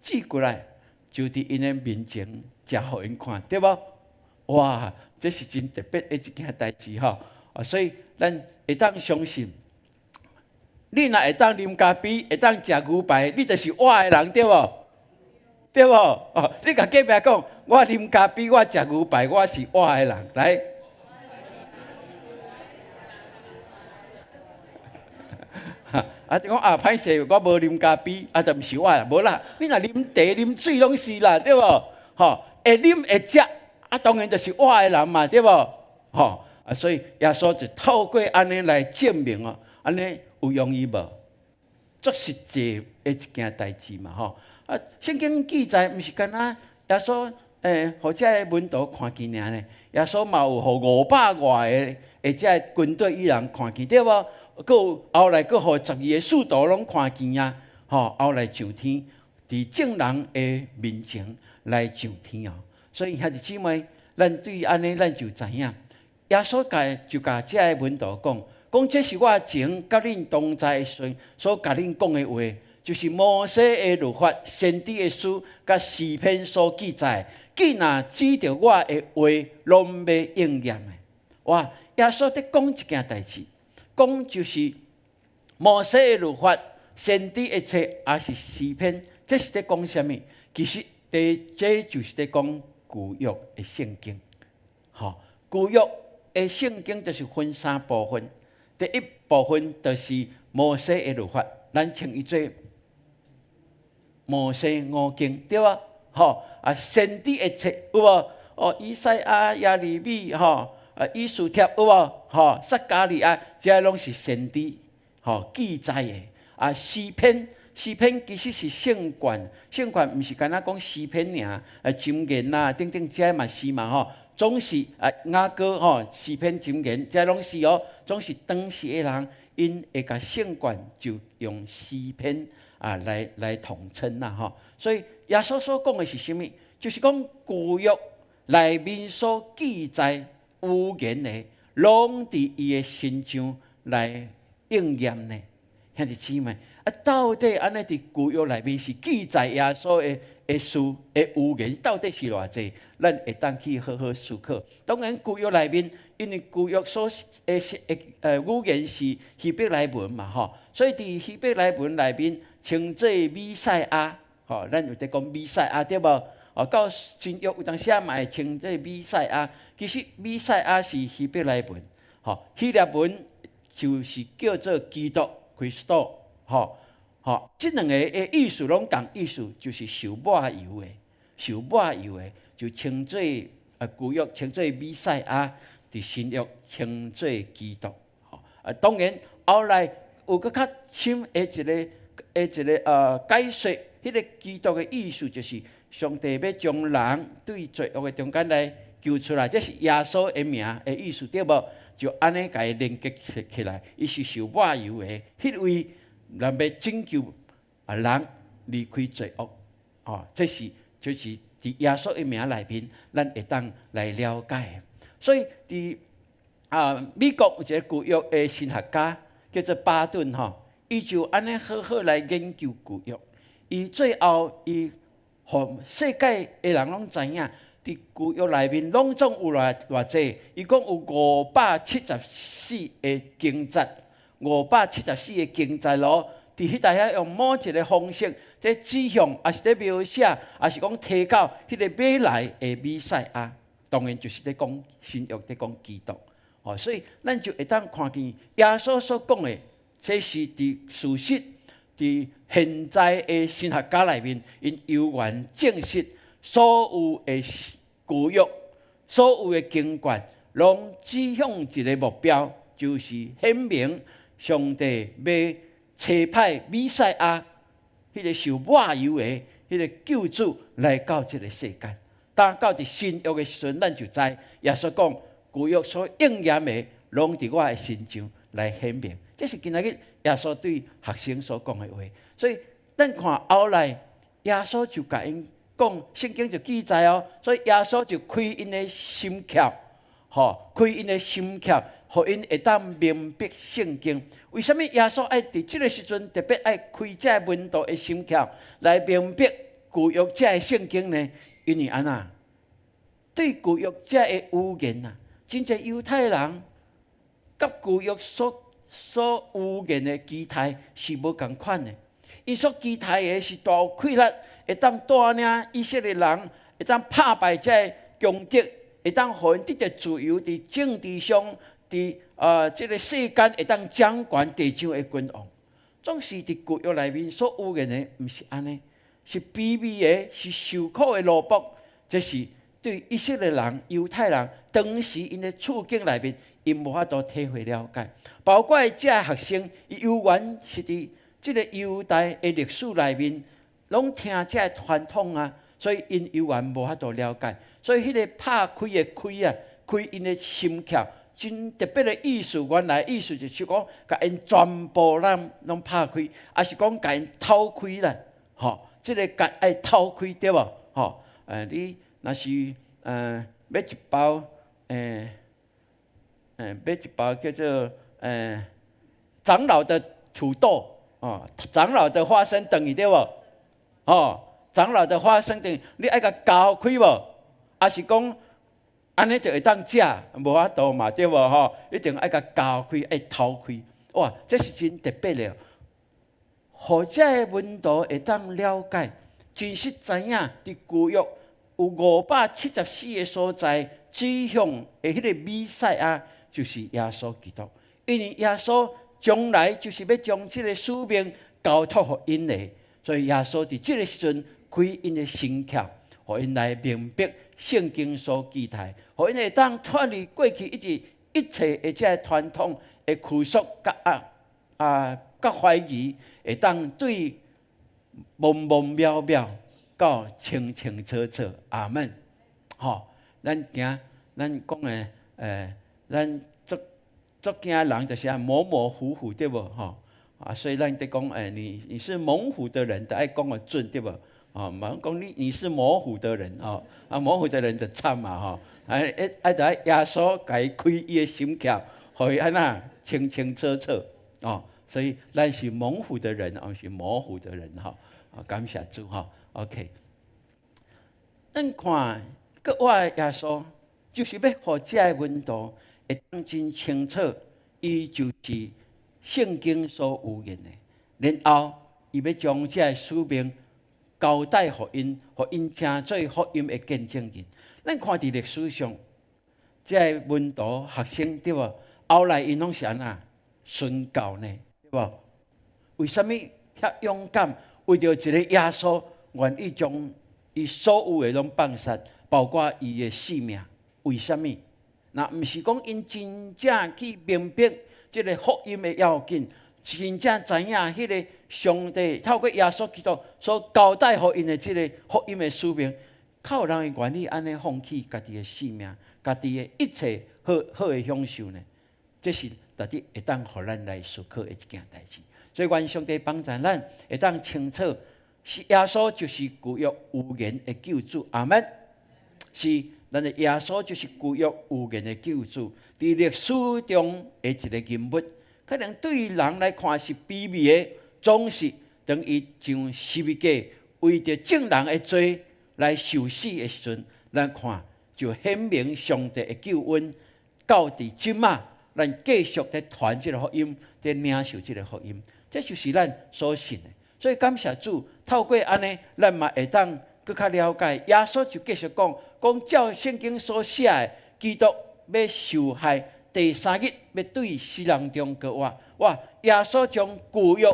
指過來，就佇𪜶的面前食予𪜶看，對無？哇，這是真特別的一件代誌吼！啊，所以咱會當相信，你若會當啉咖啡，會當食牛排，你就是我的人，對無？對無？哦，你共隔壁講，我啉咖啡，我食牛排，我是我的人，來。啊，就講啊，歹勢，我無啉咖啡，啊，就毋是我啦，無啦。你若啉茶、啉水攏是啦，對無？吼，會啉會食，啊，當然就是我的人嘛，對無？吼，啊，所以耶穌就透過按呢來證明哦，按呢有容易無？足實際的一件代誌嘛，吼。啊，聖經記載毋是干焦耶穌，予這个門徒看見爾呢。耶穌嘛有予五百外个的這个軍隊伊人看見，對無？閣有後來閣予12個使徒攏看見啊！吼，後來上天，佇眾人的面前來上天哦。所以兄弟姊妹，咱對按呢，咱就知影，耶穌共就共這个門徒講，講這是我前佮恁同在的時陣所共恁講的話，就是摩西的律法、先知的書、佮詩篇所記載，既若指著我的話，攏欲應驗的。哇！耶穌佇講一件代誌。講就是摩西的律法、先知的冊，抑是詩篇，這是佇講啥物？其實，佇這就是佇講舊約的聖經。吼，舊約的聖經就是分三部分。第一部分就是摩西的律法，咱稱伊做摩西五經，對無？吼，啊，先知的冊有無？哦，以賽亞、耶利米，吼。啊，以斯帖有無？吼，撒迦利亞，這攏是先知吼記載的。啊，詩篇，詩篇其實是聖卷，聖卷毋是干焦講詩篇爾，啊，箴言啊等等，這嘛是嘛吼，總是啊雅歌吼，詩篇箴言，這攏是哦，總是當時的人，𪜶會共聖卷就用詩篇啊來統稱啦吼。所以耶穌所講的是啥物？就是講舊約內面所記載預言的，攏佇伊的身上來應驗呢。兄弟姊妹，啊，到底按呢佇舊約內面是記載耶穌的事的預言，到底是偌濟？咱會當去好好思考。當然，舊約內面，因為舊約所的語言是希伯來文嘛，吼，所以佇希伯來文內面稱做彌賽亞，吼，咱有佇講彌賽亞對無？哦，到新約有當時嘛會稱做彌賽亞。其實彌賽亞是希伯來文，吼，希臘文就是叫做基督。Christos，吼吼，這兩个的意思攏仝意思，就是受抹油的，受抹油的就稱做啊舊約稱做彌賽亞，佇新約稱做基督。吼啊，當然後來有閣較深的一个解說，彼个基督的意思就是上帝欲將人對罪惡的中間來救出來，這是耶穌的名的意思，對無？就按呢共伊連結起來，伊是受抹油的，彼位人欲拯救啊人離開罪惡，哦，這是就是佇耶穌的名內面，咱會當來了解。所以佇啊美國有一个舊約的神學家叫做巴頓吼，伊就按呢好好來研究舊約，伊最後伊予世界的人攏知影。佇舊約內面，攏總有偌偌濟？伊講有574个經節，五百七十四个經節咯。佇彼搭遐用某一个方式，佇指向，抑是佇描寫，抑是講提到彼个欲來的彌賽亞，當然就是佇講新約，佇講基督。哦，所以咱就會當看見耶穌所講的，這是佇事實，佇現在的神學家內面，𪜶有緣證實所有的舊約，所有的經卷，攏指向一个目標，就是顯明上帝欲差派彌賽亞，彼个受抹油的彼个救主來到這个世間。當到佇新約的時陣，咱就知耶穌講舊約所應驗的，攏佇我的身上來顯明。這是今仔日耶穌對學生所講的話。所以咱看後來，耶穌就共𪜶講，聖經就記載哦，所以耶穌就開𪜶的心竅，吼，開𪜶的心竅，予𪜶會當明白聖經。為啥物耶穌愛佇這个時陣特別愛開這个門徒的心竅，來明白舊約這个聖經呢？因為按怎？對舊約這个預言啊，真濟猶太人佮舊約所所預言的期待是無仝款的。𪜶所期待的是大有氣力，會當帶領以色列人，會當拍敗這个強敵，會當予𪜶得著自由，佇政治上，佇這个世間會當掌權地上的君王。總是佇舊約內面所預言的，毋是按呢，是卑微的，是受苦的奴僕。這是對以色列人、猶太人當時𪜶的處境內面，𪜶無法度體會了解。包括這个學生，伊猶原是佇這個猶太的歷史內面，攏聽這个傳統啊，所以𪜶猶原無法度了解。所以彼个拍開的開啊，開𪜶的心竅，真特別的意思。原來意思就是講，共𪜶全部人攏拍開，抑是講共𪜶透開啦，吼，這个結愛透開對無？吼，你若是買一包叫做長老的土豆，哦，長老的花生轉去對無？哦，長老的花生轉，你愛共鉸開無？抑是講按呢就會當食？無法度嘛，對無吼？一定愛共鉸開，愛透開。哇，這是真特別的，予這个門徒會當了解，真實知影佇舊約有574个所在指向的彼个彌賽亞，就是耶穌基督。因為耶穌將來就是欲將這个使命交託予𪜶的，所以耶穌佇這个時陣開𪜶的心竅，予𪜶來明白聖經所記載，予𪜶會當脫離過去一直一切的這个傳統的拘束佮啊佮懷疑，會當對茫茫渺渺到清清楚楚。阿門。吼，咱驚，咱講的，咱足足驚人就是啊模模糊糊對無？吼，啊，所以咱佇講，你是猛虎的人，著愛講予準對無？哦，毋講你是模糊的人哦，啊，模糊的人就慘嘛吼，愛著愛耶穌共伊開伊的心竅，予伊按怎清清楚楚哦。所以咱是猛虎的人，毋是模糊的人吼。啊，感謝主吼。OK，咱看閣活的耶穌，就是欲予這个門徒會當真清楚，伊就是聖經所預言的。然後，伊欲將這个使命交代予𪜶，予𪜶成做福音的見證人。咱看佇歷史上，這个門徒學生對無？後來𪜶攏是按怎殉教呢？對無？為啥物遐勇敢？為著一个耶穌，願意將伊所有的攏放殺，包括伊的性命。為啥物？若毋是講𪜶真正去明白這个福音的要緊，真正知影彼个上帝透過耶穌基督所交代予𪜶的這个福音的使命，較有人會願意按呢放棄家己的性命，家己的一切好好的享受呢？這是值得會當予咱來思考的一件代誌。所以願上帝幫助咱會當清楚，是耶穌就是舊約預言的救主。阿門。是咱的耶穌就是舊約預言的救主，佇歷史中的一个人物，可能對人來看是卑微的，總是當伊上十字架為著眾人的罪來受死的時陣，咱看就顯明上帝的救恩到佇這馬，咱繼續佇傳這个福音，佇領受這个福音，這就是咱所信的。所以感謝主，透過按呢，咱嘛會當閣較了解。耶穌就繼續講，講照聖經所寫的，基督欲受害，第三日欲對死人中復活。哇！耶穌將舊約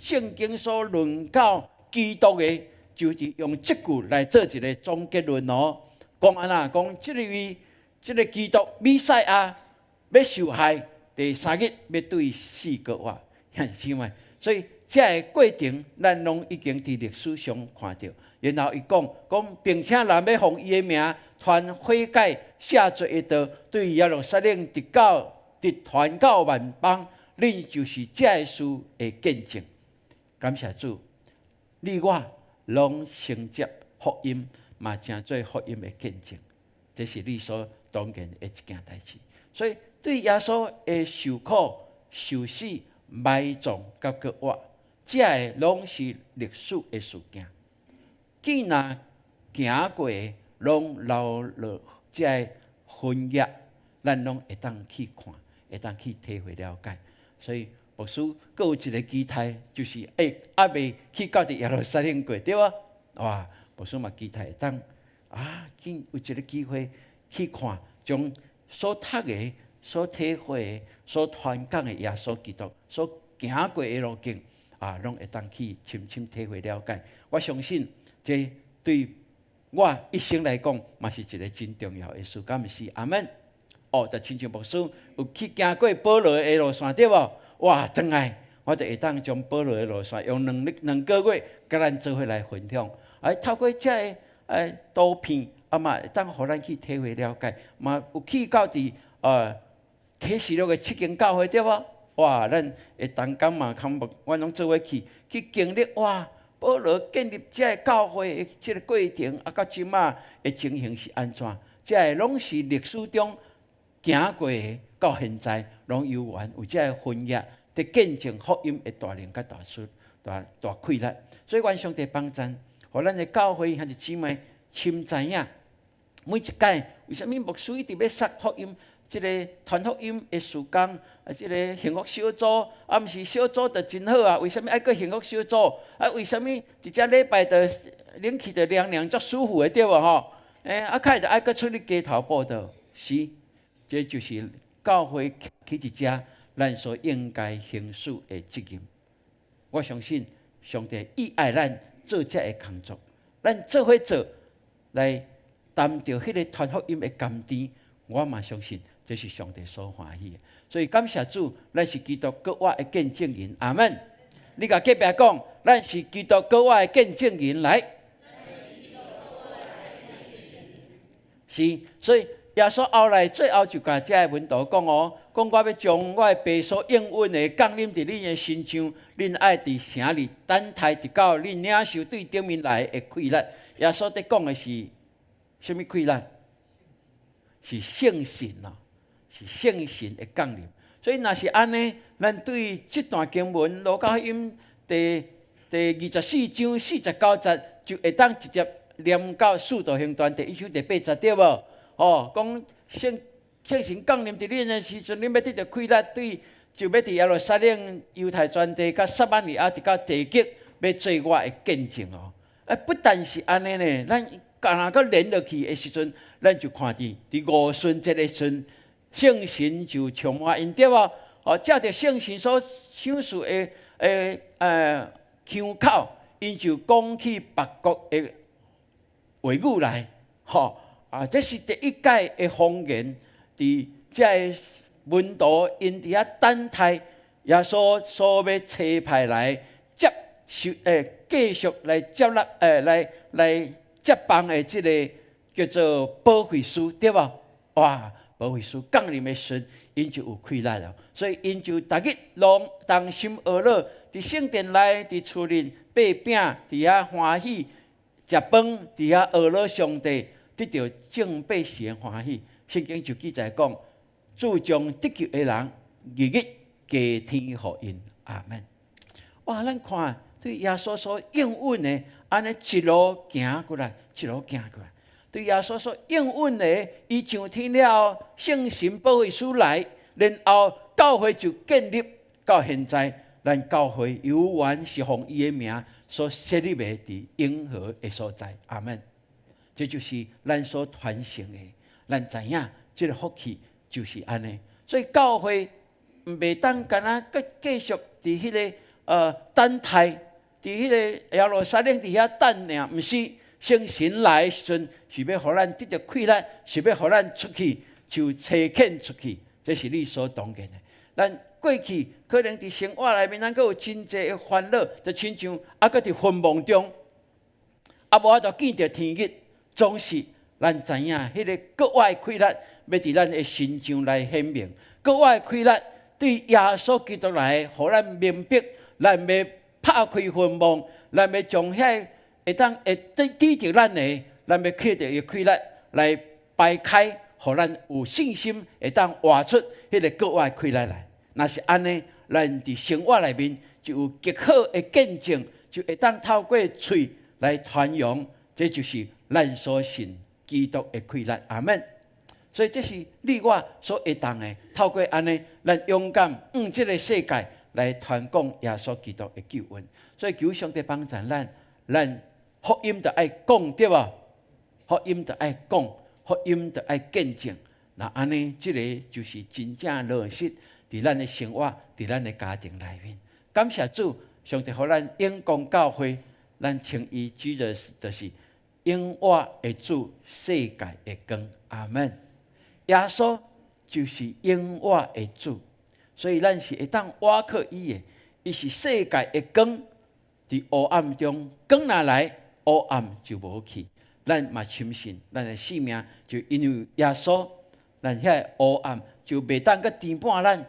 聖經所論到基督的，就是用這句來做一个總結論哦。講按怎？講這个位，這个基督彌賽亞欲受害，第三日欲對死復活。兄弟姊妹，所以這个過程，咱攏已經佇歷史上看著。然後伊講講，並且人欲奉伊的名傳悔改赦罪的道，對耶路撒冷直傳到萬邦，恁就是這个事的見證。感謝主，你我攏承接福音，嘛成做福音的見證，這是理所當然的一件代誌。所以對耶穌的受苦、受死、埋葬佮復活，這个攏是歷史的事件。既若行過，攏留落這个痕跡，咱攏會當去看，會當去體會了解。所以牧師閣有一个期待，就是猶未去到佇耶路撒冷過，對無？哇！牧師嘛期待會當啊，見有一个機會去看，將所讀的、所體會的、所傳講的耶穌基督所行過的路徑啊，攏會當去深深體會了解。我相信這對我一生來講，嘛是一个真重要的事，敢毋是？阿們。哦，就親像牧師有去行過保羅的路線，對無？哇，轉來我就會當將保羅的路線用2個月，共咱做伙來分享。啊，透過這个圖片，啊嘛會當予咱去體會了解，嘛有去到佇啟示錄的七間教會，對無？哇，咱會同工嘛，較無，阮攏做伙去去經歷哇，保羅建立這个教會的這个過程，啊，到這馬的情形是按怎？這个攏是歷史中行過的，到現在攏猶原有這个分頁，佇見證福音的大能佮大出大大氣力。所以願上帝幫贊，予咱的教會兄弟姊妹深知影，每一擺為啥物牧師一直欲殺福音？這个傳福音的事工，啊，這个幸福小組，啊，毋是小組就真好啊？為啥物愛閣幸福小組？啊，為啥物佇遮禮拜就冷氣就涼涼足舒服的對無吼？啊，較會就愛閣出去街頭佈道，是，這就是教會徛佇遮，咱所應該行使的責任。我相信上帝伊愛咱做這个工作，咱做伙做來擔著彼个傳福音的甘甜，我嘛相信這是上帝所歡喜的。所以感謝主，咱是基督閣活的見證人。阿們。你共隔壁講，咱是基督閣活的見證人來。是，所以耶穌後來最後就共遮个門徒講哦，講我欲將我的爸所應允的降臨佇恁的身上，恁愛佇城裡等待，直到恁領受對頂面來的氣力。耶穌佇講的是啥物氣力？是聖神哦，是聖神的降臨。所以若是按呢，咱對這段經文《路加福音》第24章49節，就會當直接連到《使徒行傳》第1章第8節，對無？哦，講聖神降臨佇恁的時陣，恁欲得著氣力，對，就欲佇耶路撒冷、猶太全地、佮撒瑪利亞，直到地極，欲做我的見證哦。啊，不但是按呢呢，咱敢若閣連落去的時陣，咱就看見佇五旬節的時陣，聖神就充滿𪜶，對無？哦，藉著聖神所賞賜的腔口，𪜶就講起別國的話語來，吼啊！這是第一擺的方言，佇這个門徒𪜶佇遐等待耶穌所欲差派來接受繼續來接納來接棒的這个叫做保惠師，對無？哇！保惠師降臨的時陣，𪜶就有氣力了，所以𪜶就逐日攏同心學樂，佇聖殿內，佇厝裡擘餅，佇遐歡喜食飯，佇遐學樂上帝，得著眾百姓的歡喜。聖經就記載講，主將得救的人日日加添予𪜶。阿們。哇！咱看對耶穌所應允的，按呢一路行過來，一路行過來。對耶穌所應允的，伊上天了後，聖神保惠師來，然後教會就建立到現在，咱教會猶原是奉伊的名所設立的佇永和的所在。阿們。這就是咱所傳承的，咱知影這个福氣就是按呢。所以教會毋袂當干焦閣繼續佇彼个等待，佇彼个耶路撒冷佇遐等爾，毋是聖神來的時陣，是欲予咱得著氣力，是欲予咱出去，就差遣出去，這是理所當然的。咱過去可能佇生活內面，咱閣有真濟的煩惱，就親像猶閣佇昏夢中，猶無法度見著天日，總是咱知影，彼个閣活的氣力，欲佇咱的身上來顯明。閣活的氣力對耶穌基督來，予咱明白，咱欲拍開昏夢，咱欲將遐會當會抵著咱的，咱欲靠著伊的氣力來排開，予咱有信心會當活出彼个閣活的氣力來。若是按呢，咱佇生活內面就有極好的見證，就會當透過喙來傳揚，這就是咱所信基督的氣力。阿們。所以這是你我所會當的，透過按呢，咱勇敢向這个世界來傳講耶穌基督的救恩。所以求上帝幫助咱，咱福音著愛講對無？福音著愛講，福音著愛見證。若按呢，這个就是真正落實佇咱的生活，佇咱的家庭內面。感謝主，上帝予咱永光教會，咱稱伊主就是就是永活的主，世界的光。阿門。耶穌就是永活的主，所以咱是會當倚靠伊的。伊是世界的光，佇黑暗中光若來，黑暗就無去。咱嘛深信，咱的性命就因為耶穌，咱遐個黑暗就袂當閣填滿咱，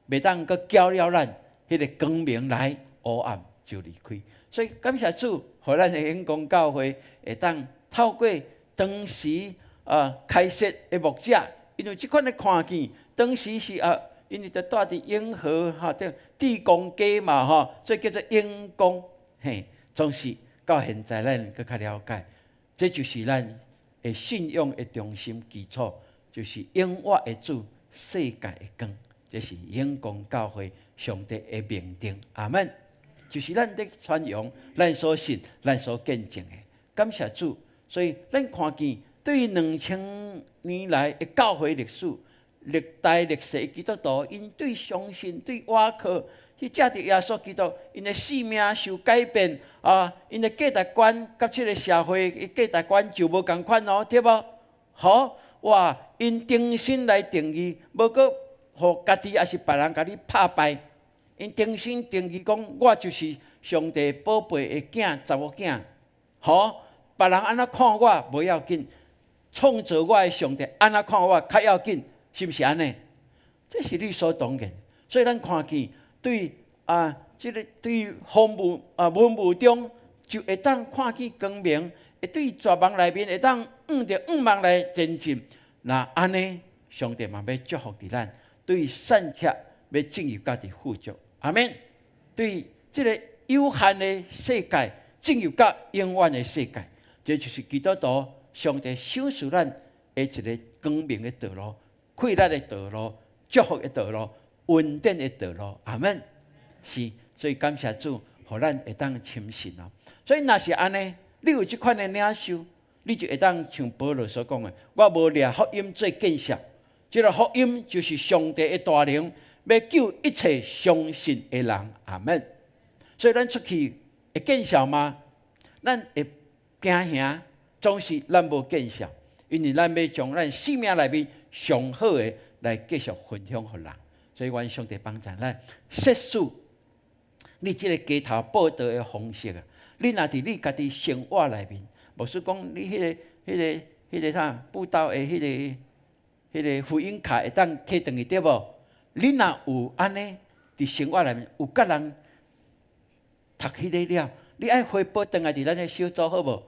袂當閣攪擾咱。彼个光明來，黑暗就離開。所以感謝主，予咱的永光教會會當透過當時啊開設的牧者，因為這款的看見，當時是啊，𪜶就蹛佇永和吼，對地公街嘛吼，所以叫做永光。嘿，總是到現在咱閣較了解，這就是咱的信仰的中心基礎，就是永活的主，世界的光，這是永光教會上帝的命定。阿門。就是咱咧傳揚，咱所信、咱所見證的。感謝主，所以咱看見對2000年來的教會歷史，歷代歷世基督徒，𪜶對相信、對倚靠去藉著耶穌基督，𪜶的性命受改變啊！𪜶的價值觀佮這个社會的價值觀就無仝款哦，對無？好哇！𪜶重新來定義，無閣予家己抑是別人共你拍敗。𪜶重新定義講，我就是上帝寶貝的囝、查某囝。好，別人按怎看我無要緊，創造我的上帝按怎看我較要緊，是毋是按呢？這是理所當然。所以咱看見對啊，這个對風霧啊雲霧中就會當看見光明，會對絕望內面會當向著向望來前進。若按呢，上帝嘛欲祝福佇咱，對散赤欲進入家己富足。阿門。對這个有限的世界進入到永遠的世界，這就是基督徒上帝賞賜咱的一个光明的道路、快樂的道路、祝福的道路、恩典的道路。阿門。是，所以感謝主，予咱會當深信哦。所以若是按呢，你有這款的領受，你就會當像保羅所講的，我無掠福音做見笑，這个福音就是上帝的大能，欲救一切相信的人。阿門。所以咱出去會見笑嗎？咱會驚嚇，總是咱無見笑，因為咱欲將咱生命內面上好的來繼續分享予人。所以願上帝幫助咱，設使你這个街頭報道的方式啊，你若佇你家己生活內面，牧師講你彼个、彼个、彼个啥布道的彼个、彼个福音卡會當揢轉去對無？你若有按呢，佇生活內面有佮人讀彼个了，你愛回報轉來佇咱的小組好無？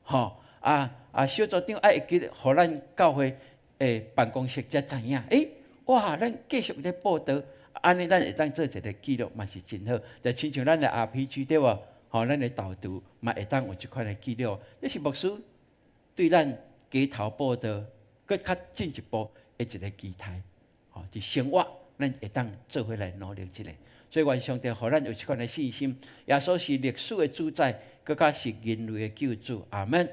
吼啊啊！小組長愛會記得，予咱教會的辦公室才知影。欸，哇！咱繼續咧報道，按呢咱會當做一个記錄，嘛是真好。就親像咱的 RPG 對無？吼，咱的導讀嘛會當有這款的記錄。這是牧師對咱街頭報道，閣較進一步的一个期待。吼，佇生活咱會當做伙來努力一下。所以願上帝予咱有這款的信心。耶穌是歷史的主宰，閣較是人類的救主。阿門。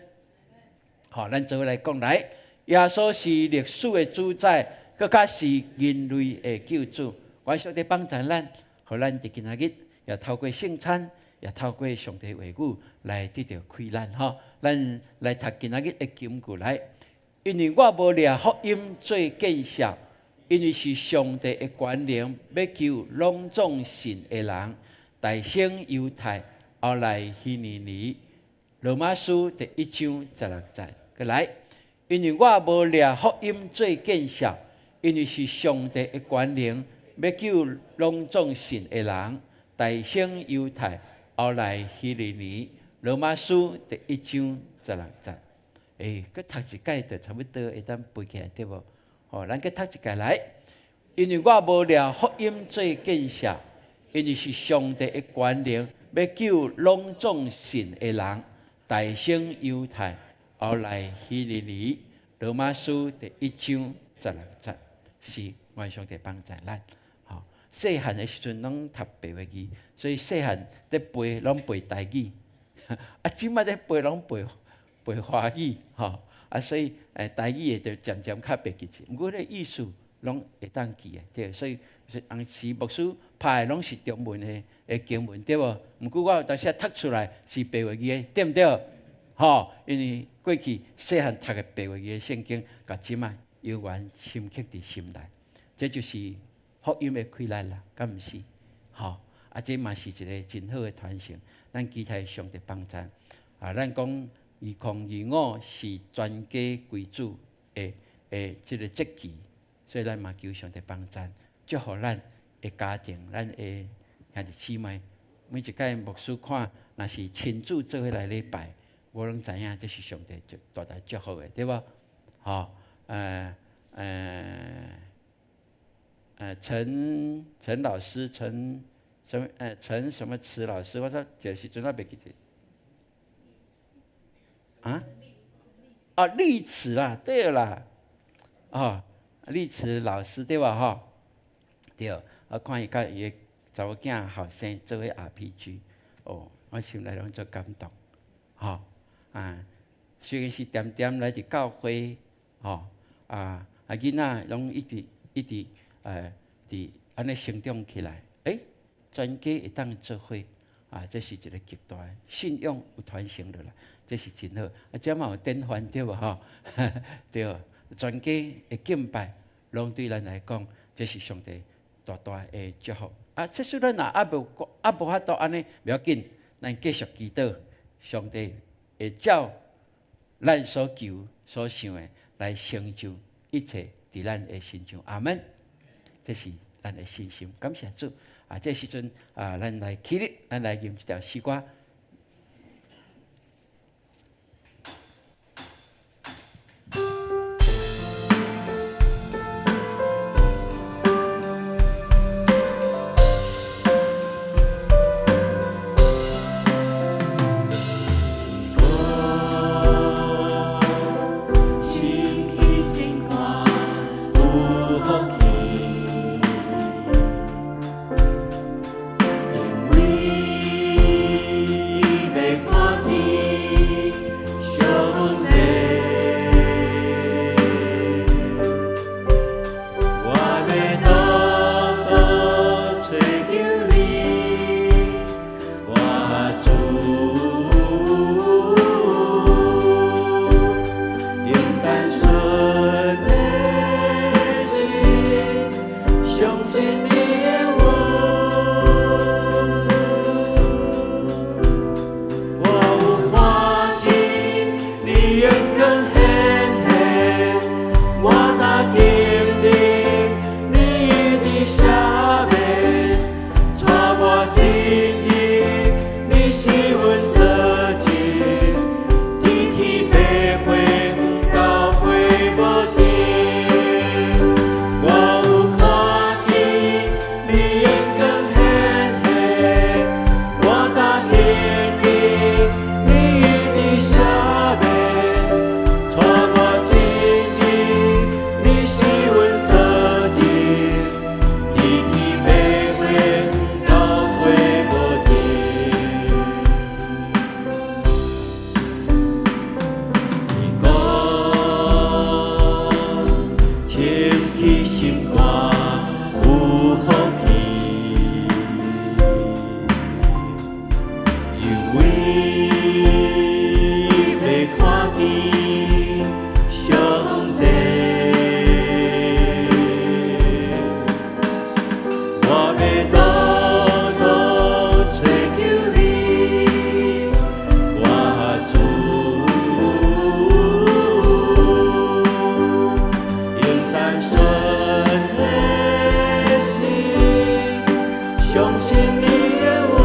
好，咱做伙來講來，耶穌是歷史的主宰，閣較是人類的救主。願上帝幫助咱，予咱佇今仔日也透過聖餐，也透過上帝話語來得著開咱吼。咱來讀今仔日的金句來，因為我無掠福音做見笑，因為是上帝的權能，欲救攏總信的人，大先猶太，後來希利尼。羅馬書第一章十六節，閣來，因為我無掠福音做見笑，因為是上帝的權能，欲救攏總信的人，大先猶太，後來希利尼。羅馬書第一章十六節。欸，閣讀一擺就差不多會當背起來對無？吼，咱閣讀一擺來，因為我無掠福音做見笑，因為是上帝的權能，欲救攏總信的人，大先猶太，後來希利尼。羅馬書第一章十六節，是願上帝幫助咱。吼，細漢的時陣攏讀白話字，所以細漢咧背攏背台語，啊，這擺咧背攏背背華語，吼，啊，所以台語的就漸漸較袂記住，毋過咧意思攏會當記的，對，所以當時牧師拍的攏是中文的經文，對無？毋過我有當時讀出來是白話字的，對毋對？吼，因為過去細漢讀的白話字的聖經，共這擺猶原深刻佇心內，這就是福音的氣力啦，敢毋是？吼，啊，這嘛是一个真好的傳承。咱期待上帝幫助。啊，咱講2025是全家歸主的這个節期，所以咱嘛求上帝幫助，祝福咱的家庭，咱的兄弟姊妹。每一擺牧師看，若是親子做伙來禮拜，我攏知影這是上帝大大祝福的，對無？吼，陳老師，陳什麼？陳什麼慈老師？我說這個時陣我袂記得。啊？哦，麗慈啦，對啦，哦，麗慈老師對吧？吼，對，我看伊佮伊的查某囝後生做伙 RPG，哦，我心內攏足感動，吼，啊，雖然是恬恬來佇教會，吼，啊，囡仔攏一直一直佇按呢成長起來，欸，全家會當做伙，啊，這是一个極大的信仰有傳承落來，這是真好。啊，這嘛有典範對無吼？對，全家的敬拜，攏對咱來講，這是上帝大大的祝福。啊，即使咱若猶無法度按呢，袂要緊，咱繼續祈禱，上帝會照咱所求所想的來成就一切佇咱的身上。阿門。這是咱的信心，感謝主。啊，這時陣啊，咱來起立，咱來吟這條詩歌。相信你的話。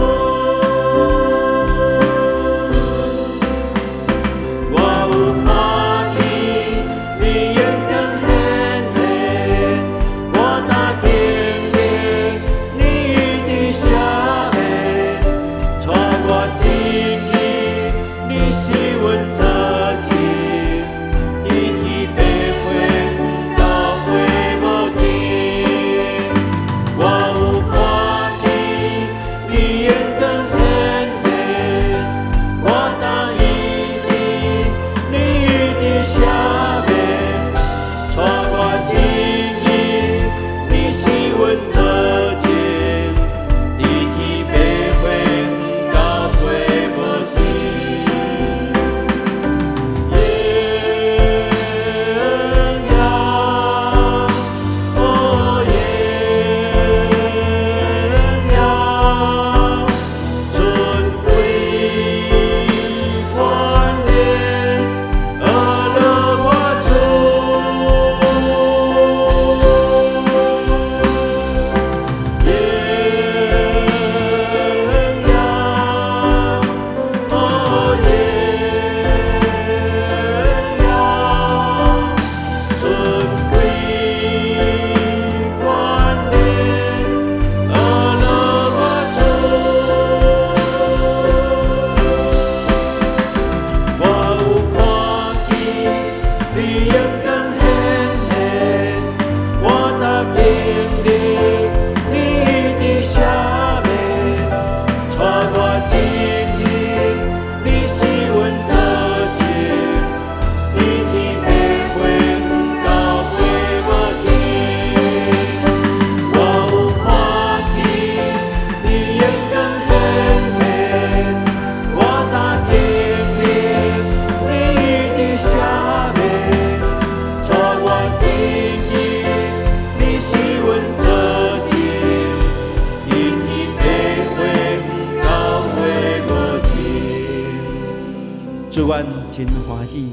主，阮真歡喜，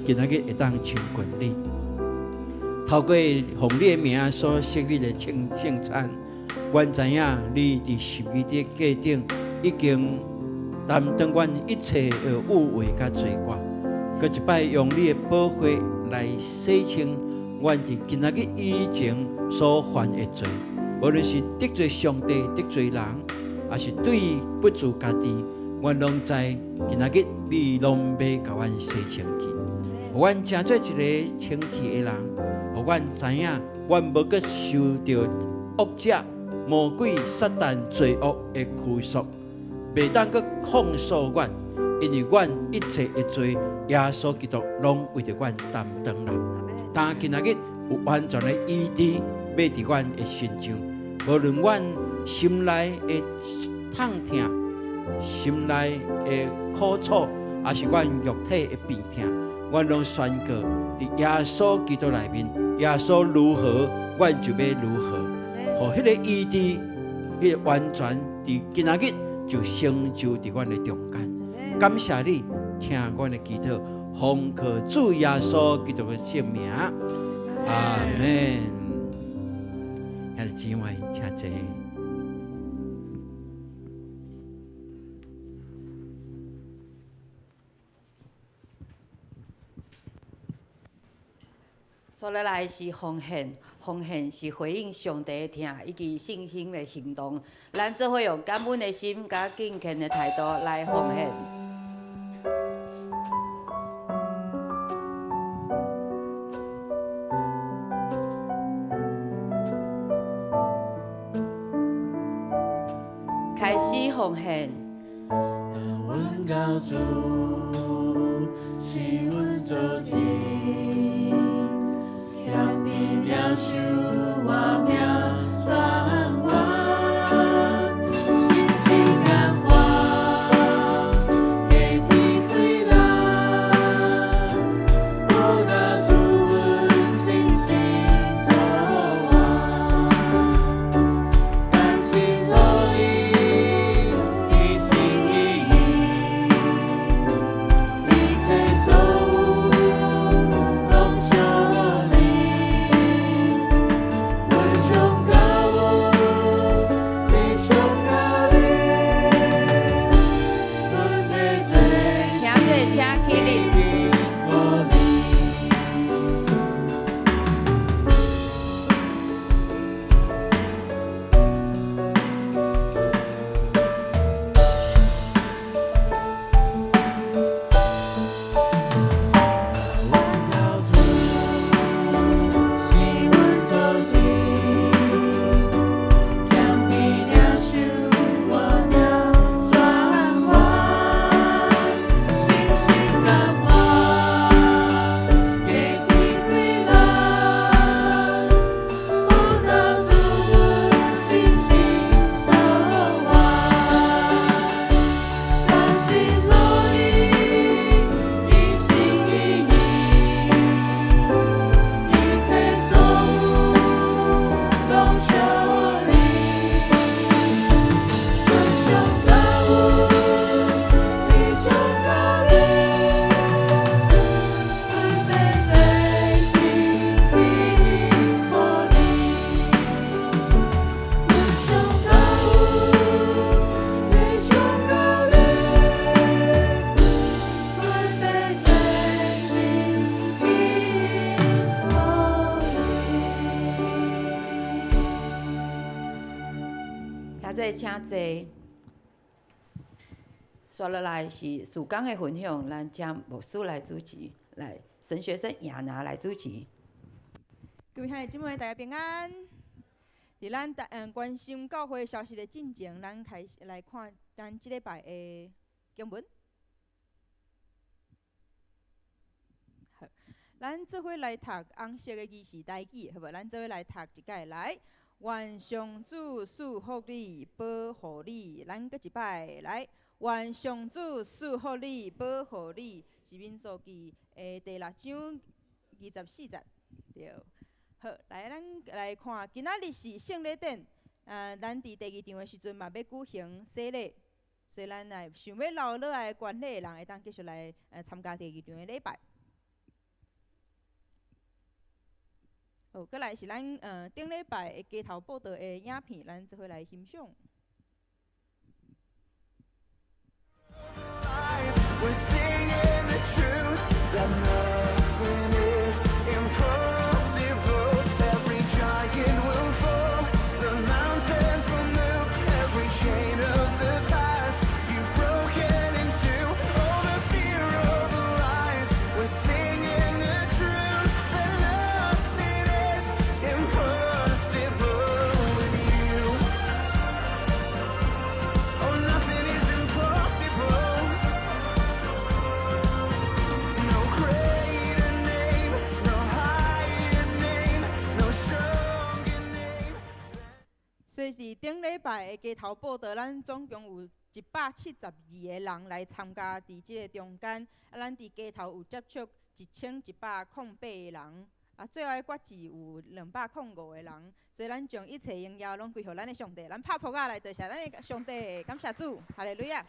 今仔日會當親近你。透過奉你的名所設立的聖餐，阮知影你佇十字架頂已經擔當阮一切的污穢佮罪過，閣一擺用你的寶血來洗清阮佇今仔日以前所犯的罪，無論是得罪上帝、得罪人，抑是對不住家己，阮攏知今仔日你攏欲共阮洗清氣，予阮成做一个清氣的人，予阮知影，阮無閣受著惡者、魔鬼、撒旦罪惡的拘束，袂當閣控訴阮，因為阮一切的罪，耶穌基督攏為著阮擔當啦。但今仔日有完全的醫治，欲佇阮的身上，無論阮心內的痛疼、心內的苦楚，抑是阮肉體的病痛，阮攏宣告佇耶穌基督內面，耶穌如何，阮就欲如何。予彼个醫治，彼个完全佇今仔日就成就佇阮的中間。感謝你聽阮的祈禱，奉靠主耶穌基督的聖名，阿門。兄弟姊妹，請坐。煞落來是奉獻，奉獻是回應上帝的疼以及信心的行動。咱做伙用感恩的心，佮敬虔的態度來奉獻。開始奉獻。當阮到主是阮祖先，謙卑領受活命泉源，心心甘願，加天開咱，無那主阮信心所願，甘心樂意，一心一意，一切所有攏屬你。阮上高你上高你，阮欲做兄弟，請起立。予你。阮到主是阮祖先，谦卑領受活命泉源，心心甘願，加天開咱，報答主阮信心所願，甘心樂意，一心一意，一切所有攏屬你。阮上高你上高你，阮欲做新去予你。阮上高你上高你，阮欲做新去予你。兄弟，請坐。煞落來是事工的分享，咱請牧師來主持，來神學生亞拿來主持。各位兄弟姊妹，大家平安。佇咱關心教會消息的進前，咱開始來看咱這禮拜的經文。好，咱做伙來讀紅色的字是台語，好無？咱做伙來讀一擺來。願上主賜福你，保護你。咱閣一擺來。願上主賜福你，保護你。是民數記的第六章24節。對。好，來咱來看，今仔日是聖禮典。咱佇第二場的時陣嘛，欲舉行洗禮。所以咱來想欲留落來觀禮的人，會當繼續來參加第二場的禮拜。好，閣來是咱頂禮拜的街頭報道的影片，咱做伙來欣賞。 We're singing the truth that nothing is impossible. Every giant will fall, the mountains will move, every chain of the past you've broken into. All the fear of the lies. We're singing the truth that nothing is impossible with you. Oh, nothing is impossible. No greater name, no higher name, no stronger name. 所以是頂禮拜的街頭報道，咱總共有172個人來參加佇這个中間。啊，咱佇街頭有接觸1108個人，啊，最後的決志有205個人。所以咱將一切榮耀攏歸予咱的上帝。咱拍噗仔來多謝咱的上帝，感謝主，哈利路亞。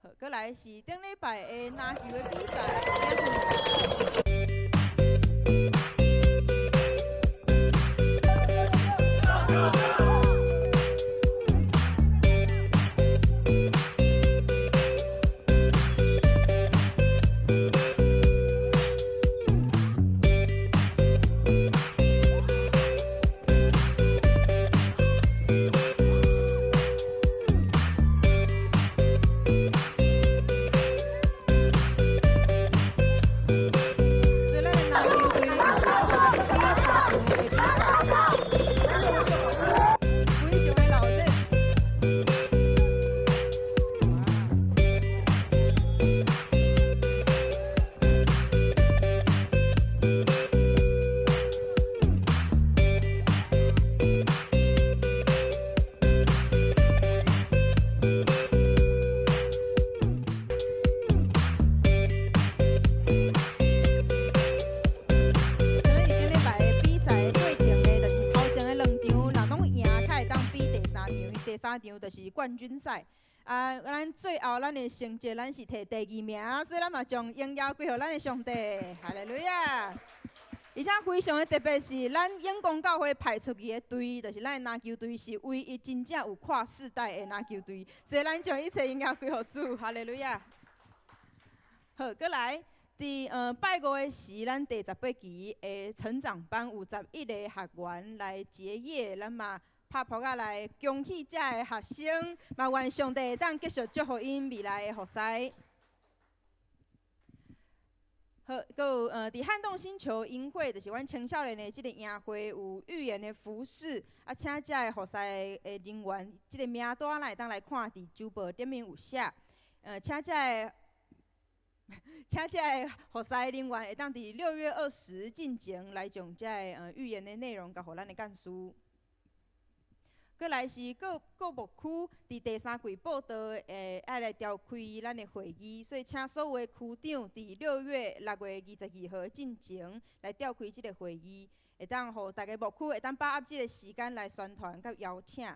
好，閣來是頂禮拜的籃球的比賽。所以咱的籃球隊有3比3場的比賽，非常的熱鬧。哇！所以咱頂禮拜的比賽的過程呢，就是頭前的兩場，若攏贏，才會當比第三場，伊第三場就是冠軍賽。啊，咱最後咱的成績，咱是摕第二名，所以咱嘛將榮耀歸予咱的上帝，哈利路亞。而且非常的特別是，咱永光教會派出去的隊，就是咱的籃球隊，是唯一真正有跨世代的籃球隊，所以咱將一切榮耀歸予主，哈利路亞。好，閣來。佇拜五的時，咱第18期的成長班有11個學員來結業，咱嘛拍噗仔來恭喜遮个學生，嘛願上帝會當繼續祝福𪜶未來的服侍。好，閣有佇撼動星球營會，就是阮青少年的這个營會，有預言的服事，啊，請遮个服侍的人員，這个名單咱會當來看，佇周報頂面有寫。請遮个服侍人員會當佇6月20進前來將遮个預言的內容交予咱的幹事。閣來是各各牧區佇第三季報道會愛來召開咱的會議，所以請所有的區長佇6月22號進前來召開這个會議，會當予逐个牧區會當把握這个時間來宣傳佮邀請。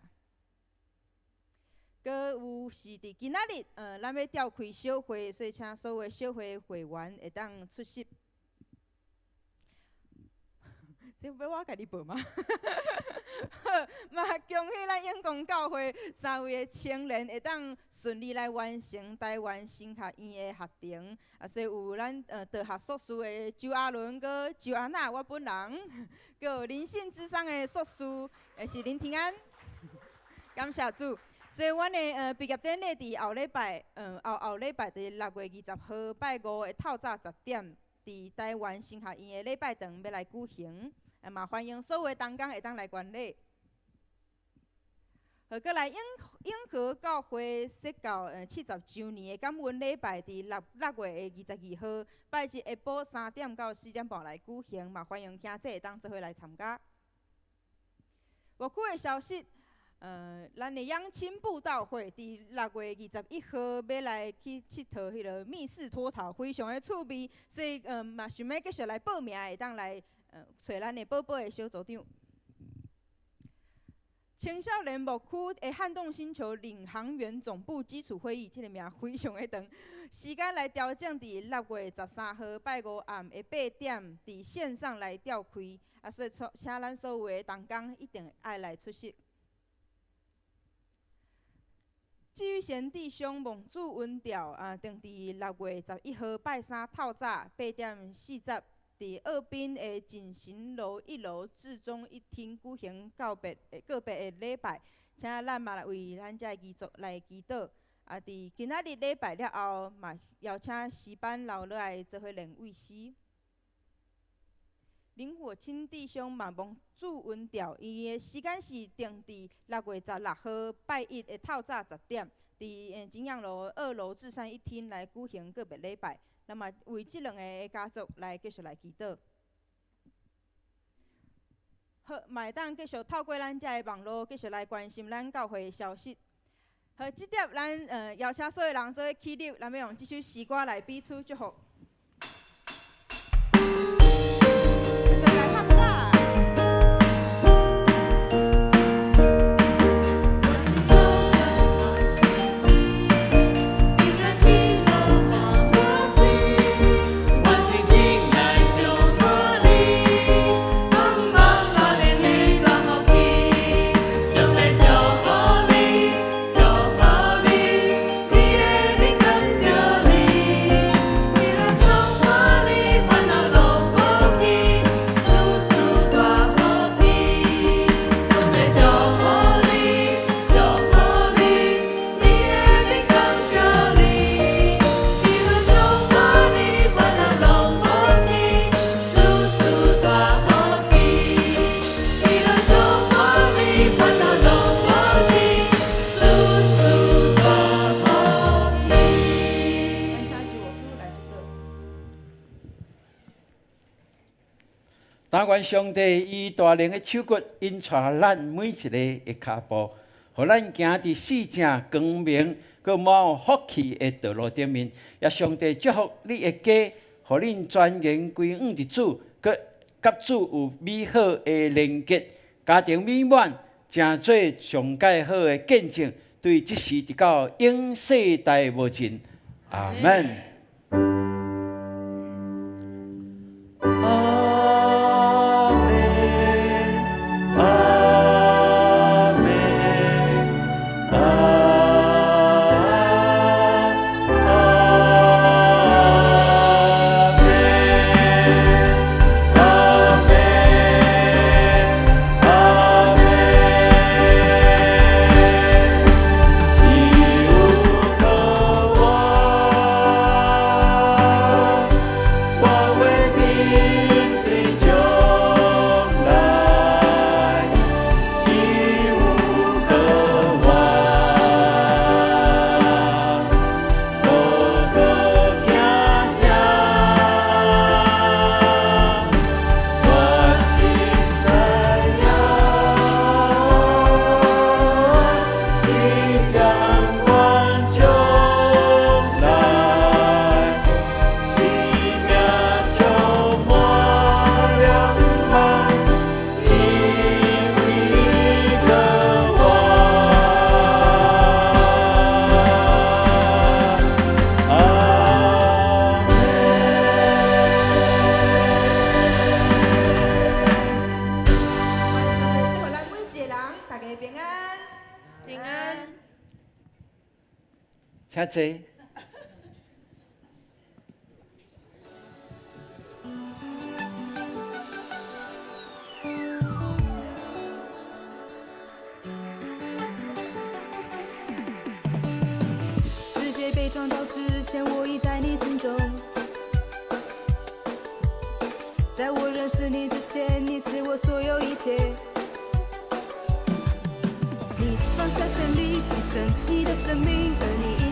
閣有是佇今仔日，咱欲召開小會，所以請所有的小會會員會當出席。這欲我家己報嗎？好，嘛恭喜咱永光教會三位的青年會當順利來完成台灣神學院的學程，啊，所以有咱道學碩士的周阿倫閣周阿娜，我本人，閣有靈性諮商的碩士，也是林庭安，感謝主。所以，阮的畢業典禮佇後禮拜，後後禮拜佇6月20號拜五的透早10點，佇台灣神學院的禮拜堂欲來舉行，啊嘛歡迎所有的同工會當來觀禮。好，閣來永永和教會設教70週年的感恩禮拜，佇六月的22號拜日下晡3點到4點半來舉行，嘛歡迎兄弟會當做伙來參加。牧區的消息。咱的養親佈道會佇6月21號欲來去𨑨迌彼个密室脫逃，非常的趣味，所以嘛想欲繼續來報名，會當來揣咱的寶寶的小組長。青少年牧區的撼動星球領航員總部基礎會議，這个名非常的長，時間來調整佇6月13號拜五暗的8點，佇線上來召開。啊，所以請咱所有的同工一定愛來出席。至於賢弟兄蒙主恩召啊，定佇6月11號拜三透早8點40，佇澳濱的錦行樓一樓至中一廳舉行告別的禮拜，請咱嘛來為咱遮的遺族來祈禱。啊，佇今仔日禮拜了後，嘛邀請詩班留落來做伙練衛詩。林火清弟兄嘛蒙主恩召，伊的時間是定佇6月16號拜一的透早10點，佇景陽樓二樓至善一廳來舉行告別禮拜。那麼為這兩个家族來繼續來祈禱。好，嘛會當繼續透過咱遮的網路繼續來關心咱教會的消息。好，這碟咱邀請所有人做伙起立，咱欲用這首詩歌來彼此祝福。但願上帝以大能的手骨引帶咱每一个的跤步，予咱行佇四正光明、閣滿有福氣的道路頂面。也上帝祝福你的家，予恁全然歸向佇主，閣佮主有美好的連結，家庭美滿，成做上蓋好的見證，對這時直到永世代無盡。阿門。請坐。世界被創造之前，我已在你心中。在我認識你之前，你賜我所有一切。你放下權力，犧牲你的生命，而你